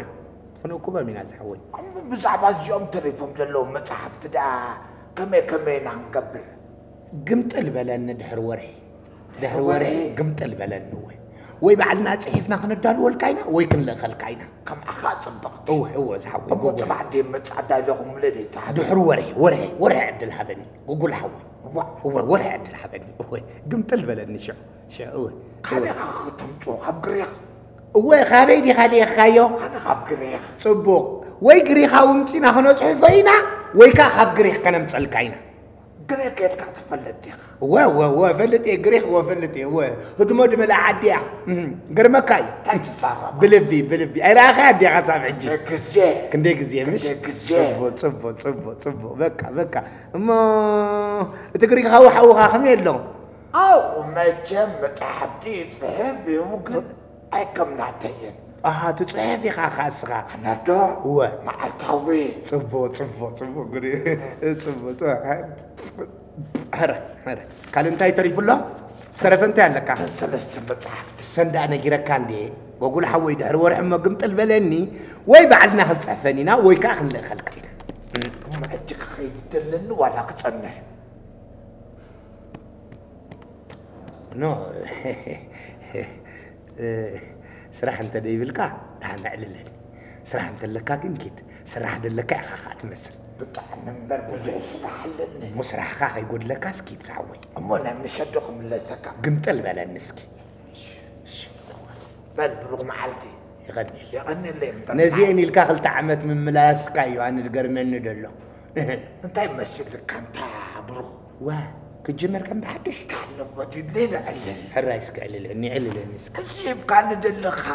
ክንእክቦም ኢና ዝሓወይ። እሞ ብዛዕባ እዚኦም ተሪፎም ዘለዉ መጻሕፍቲ ደኣ ከመይ ከመይ ኢና ክንገብር? ግምጥል በለኒ ድሕሪ ወርሒ። ድሕሪ ወርሒ ግምጥል በለኒ እወ። ወይ ባዕልና ጽሒፍና ክነዳልወልካ ኢና ወይ ክንልእኸልካ ኢና። ከምዓኻ ጽብቕቲ። እወ፣ እወ፣ ዝሓወይ እሞ ጎጎ። ጽባሕ ደይ መጻእ ዳይለኹምለ ደይ ተሃደ። ድሕሪ ወርሒ፣ ወርሒ፣ ወርሒ ዕድል ሃበኒ። ጎጎል ሓወይ። እዋ። እወ፣ ወርሒ ዕድል ሃበኒ። እወ፣ ግምጥል በለኒ ሽዑ። ሽዑ፣ እወ። ካበይ ኢኻ ከተምጽኦ? ካብ ግሪኽ? እወ፣ ካበይ ዲኻ ልኢኽካዮ? ኣነ ካብ ግሪኽ። ጽቡቕ። ወይ ግሪኻዊ ምጺና ከነጽሕፎ ኢና፣ ወይ ከኣ ካብ ግሪኽ ከነምጸልካ ኢና። ግሪኽ ኬድካ ትፈልጥ ዲኻ? እወ፣ እወ፣ እወ፣ እፈልጥ እየ፣ ግሪኽ፣ እወ፣ እፈልጥ እየ፣ እወ። ህድሞ ድመልኣ ዓዲ እያ። እህ፣ ገርመካ እዩ። እንታይ ትዛረብ? ብልቢ፣ ብልቢ። ኣይረኣኻያ ዲኻ ክሳብ ሕጂ? ክንደይ ግዜ? ክንደይ ግዜ፣ ምሽ? ክንደይ ግዜ? ጽቡቕ፣ ጽቡቕ፣ ጽቡቕ፣ ጽቡቕ። በቃ፣ በቃ። እሞ፣ እቲ ግሪኻዊ ሓውኻ ከመይ ኣሎ? ኣው፣ መቸም መጻሕፍቲ ይጽሕፍ እዩ፣ ግን ኣይከም ናተይን። ኣሃ፣ ትጽሕፍ ኢኻ ኸኣ እስኻ? ኣነ ዶ? እወ። መዓልታዊ። ጽቡቕ፣ ጽቡቕ፣ ጽቡቕ፣ ግሪ-፣ ጽቡቕ፣ ጽቡቕ። ሕረ፣ ሕረ። ካልእ እንታይ ተሪፉ ኣሎ? ዝተረፈ እንታይ ኣለካ? እተን ሰለስተ መጻሕፍቲ። ሰንዳ ነጊረካ እንዴ? ጎጉል ሓወይ፣ ድሕሪ ወርሒ እሞ ግምጥል በለኒ፣ ወይ ባዕልና ክንጽሕፈን ኢና፣ ወይ ከኣ ክንልእኸልካ ኢና። እሞ ሕጂ ክኸይድ ደለኒ ዋላ ክጸንሕ? ኖ፣ ስራሕ እንተ ደይብልካ፣ ደሓን ኣዕልለኒ። ስራሕ እንተለካ ግን ኪድ። ስራሕ ደለካ ኢኻ ኸኣ ትመስል። ብጣዕሚ እምበር ብዙሕ ስራሕ ኣለኒ። እሞ ስራሕኻ ከይጎድለካስ ኪድ ዝሓወይ። እሞ ናብ ምሸት ዶ ክምለሰካ? ግምጥል በለኒ እስኪ። በል ብሩኽ መዓልቲ። የቐንየለይ። የቐንየለይ እምበር። ነዚኤን ኢልካ ክልተ ዓመት ምምላስካ እዩ ኣነ ዝገርመኒ ዘሎ። እንታይ መሲልካ እንታ ብሩኽ? ዋ፣ ክጅመር ከም ብሓድሽ። ታለዎ ድዩ ሌላ ዕልል? ሕራይ እስከ ዕልለኒ፣ ዕልለኒ እስከ። እዚ ሂብካኒ ዘለኻ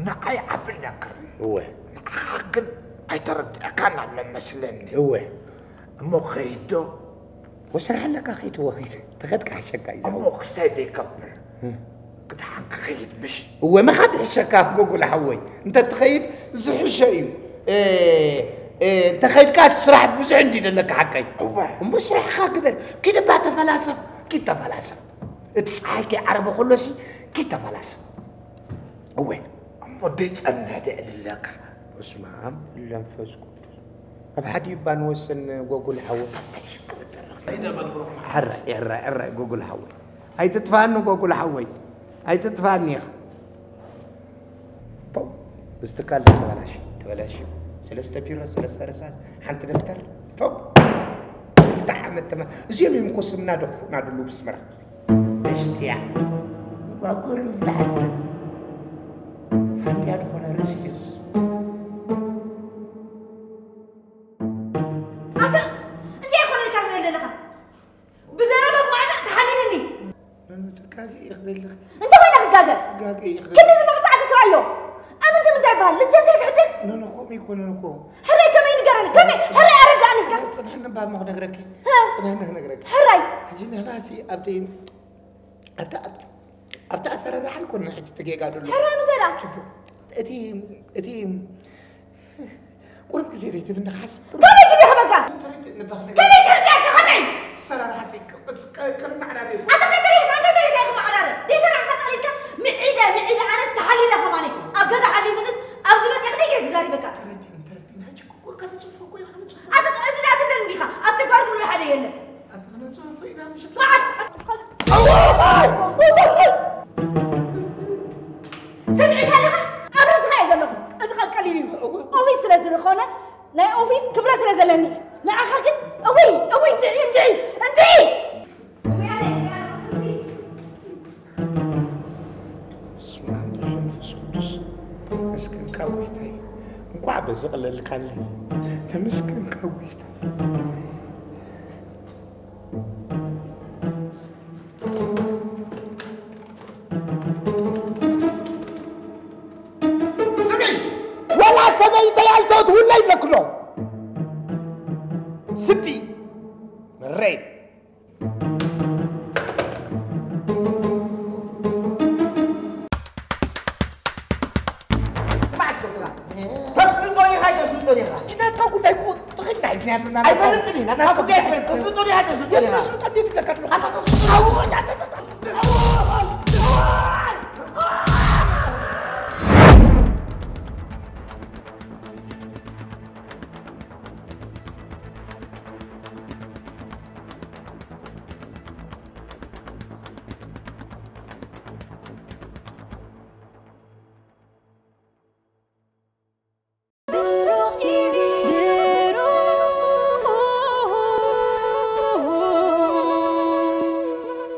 ንዓይ ዓቢ ነገር እዩ። እወ። ንዓኻ ግን ኣይተረድኣካን ኣሎ መስለኒ። እወ። እሞ ክኸይድ ዶ? ወስራሕ ኣለካ፣ ኸይድ፣ እወ፣ ኸይድ። ተኸድካ ሕሸካ እዩ እሞ ዝኸውን። ክስታይ ደይከብር? እ። ክድሓን ክኸይድ ምሽ? እወ፣ ምኻድ ይሕሸካ፣ ጎጉል ሓወይ። እንተ ትኸይድ ዝሕሸ እዩ። እ፣ እ፣ እንተ ኸይድካ ስራሕ ብዙሕ እንዲ ደለካ ሓቀይ። እወ። እሞ ስራሕኻ ግበር። ኪድ እባ ተፈላሰፍ፣ ኪድ ተፈላሰፍ። እቲ ፀሓይ ከይዓረበ ከሎሲ ኪድ ተፈላሰፍ። እወ። እሞ ደይጸንሕ ደይ ዕልለካ? በስመ ኣብ ወወልድ ወመንፈስ ቅዱስ። ኣብ ሓዲኡ እባ ንወስን ጎጉል ሓወይ። እንታይ ሽግር ዘለካ? ሕራይ፣ ሕራይ፣ ሕራይ፣ ጎጉል ሓወይ። ኣይትጥፋኒ ጎጉል ሓወይ። ኣይትጥፋኒ ኢኻ። ፖው፣ እዚ ትካል ተበላሽ፣ ተበላሽ። ሰለስተ ፒሮ፣ ሰለስተ ርሳስ፣ ሓንቲ ደብተር። ፖው። ክልተ ዓመት ተማ-፣ እዚኦም እዮም እኮ ስምና ደኽፉና ደለዉ ብስመራ። በስቲያ። ጓጉል ዛር። ፋንድያ ዝኾነ ርእሲ እዩ። ኣታ፣ እንታይ ኮነ ኢልካ ትብል ዘለኻ? ብዘረባ ማዕዳ ተሓሊልኒ። ኖ፣ ኖ፣ ትጋገ ኢኺ ዘለኺ። እንታይ ኮይነ ክጋገ? ትጋገ ኢኺ ዘለኺ። ከመይ ዝመቕጻዕቲ ትረኣዮ? ኣመንቲ ምንታይ ይበሃል? ልጀን ዘይትሕድግ? ኖ፣ ኖ፣ ከምኡ ኣይኮነን እኮ። ሕራይ ከመይ ንገረኒ? ከመይ? ሕራይ ኣረዳእኒ እስከ። ጽንሕኒ እባ እሞ ክነግረኪ። ሀ? ጽንሕኒ ክነግረኪ። ሕራይ። ሕጂ ንሕናሲ ኣብቲ፣ ኣብቲ፣ ኣብቲ ኣሰራርሓ ኣይኮነን ሕጂ እቲ ጌጋ ዘሎ። ሕራይ ምንታይ ደኣ? ጽቡቕ። እቲ፣ እቲ ቁሩብ ግዜ ደይ ትብኒ ክሓስብ? ከመይ ግዜ ክበካ? ተረድእ ንባኽ ነገር። ከመይ ተረድኣካ ከመይ? ኣሰራርሓ ሲ-፣ ቅ-፣ ቅ-፣ ቅ-፣ ቅድሚ ዕላለ እዩ። ኣታ እንታይ ሰሪሕካ? እንታይ ሰሪሕካ ኢኻ መዓላለ? ደይ ሰራሕካ ጠሊልካ ምዒደ፣ ምዒደ ኣነስ ተሓሊለ ከማኒ። ኣብ ገዛ ሓሊፍንስ ኣብዚ መፅእ ክንደይ ግዜ ተዛሪበካ? ተረድእኒ፣ ተረድእኒ። ሕጂ እኮ ከነፅፎ እኮ ኢና፣ ከነፅፎ። ኣታ እዚ ዳ ትብለኒ ዲኻ? ኣብ ተግባር ኩሉ ሓደ የለን። ኣታ ከነፅፎ ኢና፣ ምሽ-፣ መዓት! ሰሚዕካ ኣለኻ? ኣብ ርእስኻ እየ ዘለኹ። እዚ ኸ ቀሊል እዩ። ኦፊስ ስለ ዝኾነ፣ ናይ ኦፊስ ክብረት ስለ ዘለኒ እየ። ንዓኻ ግን፣ እውይ፣ እውይ፣ እንድዒ፣ እንድዒ፣ እንድዒ! እውይ፣ ኣነ፣ እውይ፣ ኣነ፣ ሱሲ። በስመ ኣብ ወወልድ ወመንፈስ ቅዱስ። ተመስገንካ ጎይታይ። እንኳዕ በዚ ቀለልካለይ። ተመስገንካ ጎይታይ። ስሚ፣ ወላ ሰበይተይ ኣይተእትውለይ ይብለክሎ። ስቲ፣ መረይ። ስማዕ እስከ፣ ስማዕ። ተስልጦ ዲኻ፣ ኣይተስልጦ ዲኻ? እንታይ እታ ጉዳይ እኮ ኣይፈልጥን ኢና። ካብ ጉዳይ ኣይትፈልጥ። ተስልጦ ዲኻ? ተስልጦ ዲኻ? ተስልጦ እንዴት ይብለካ ኣለኹ? ኣታ ተስልጦ። ኣዎ፣ ኣታ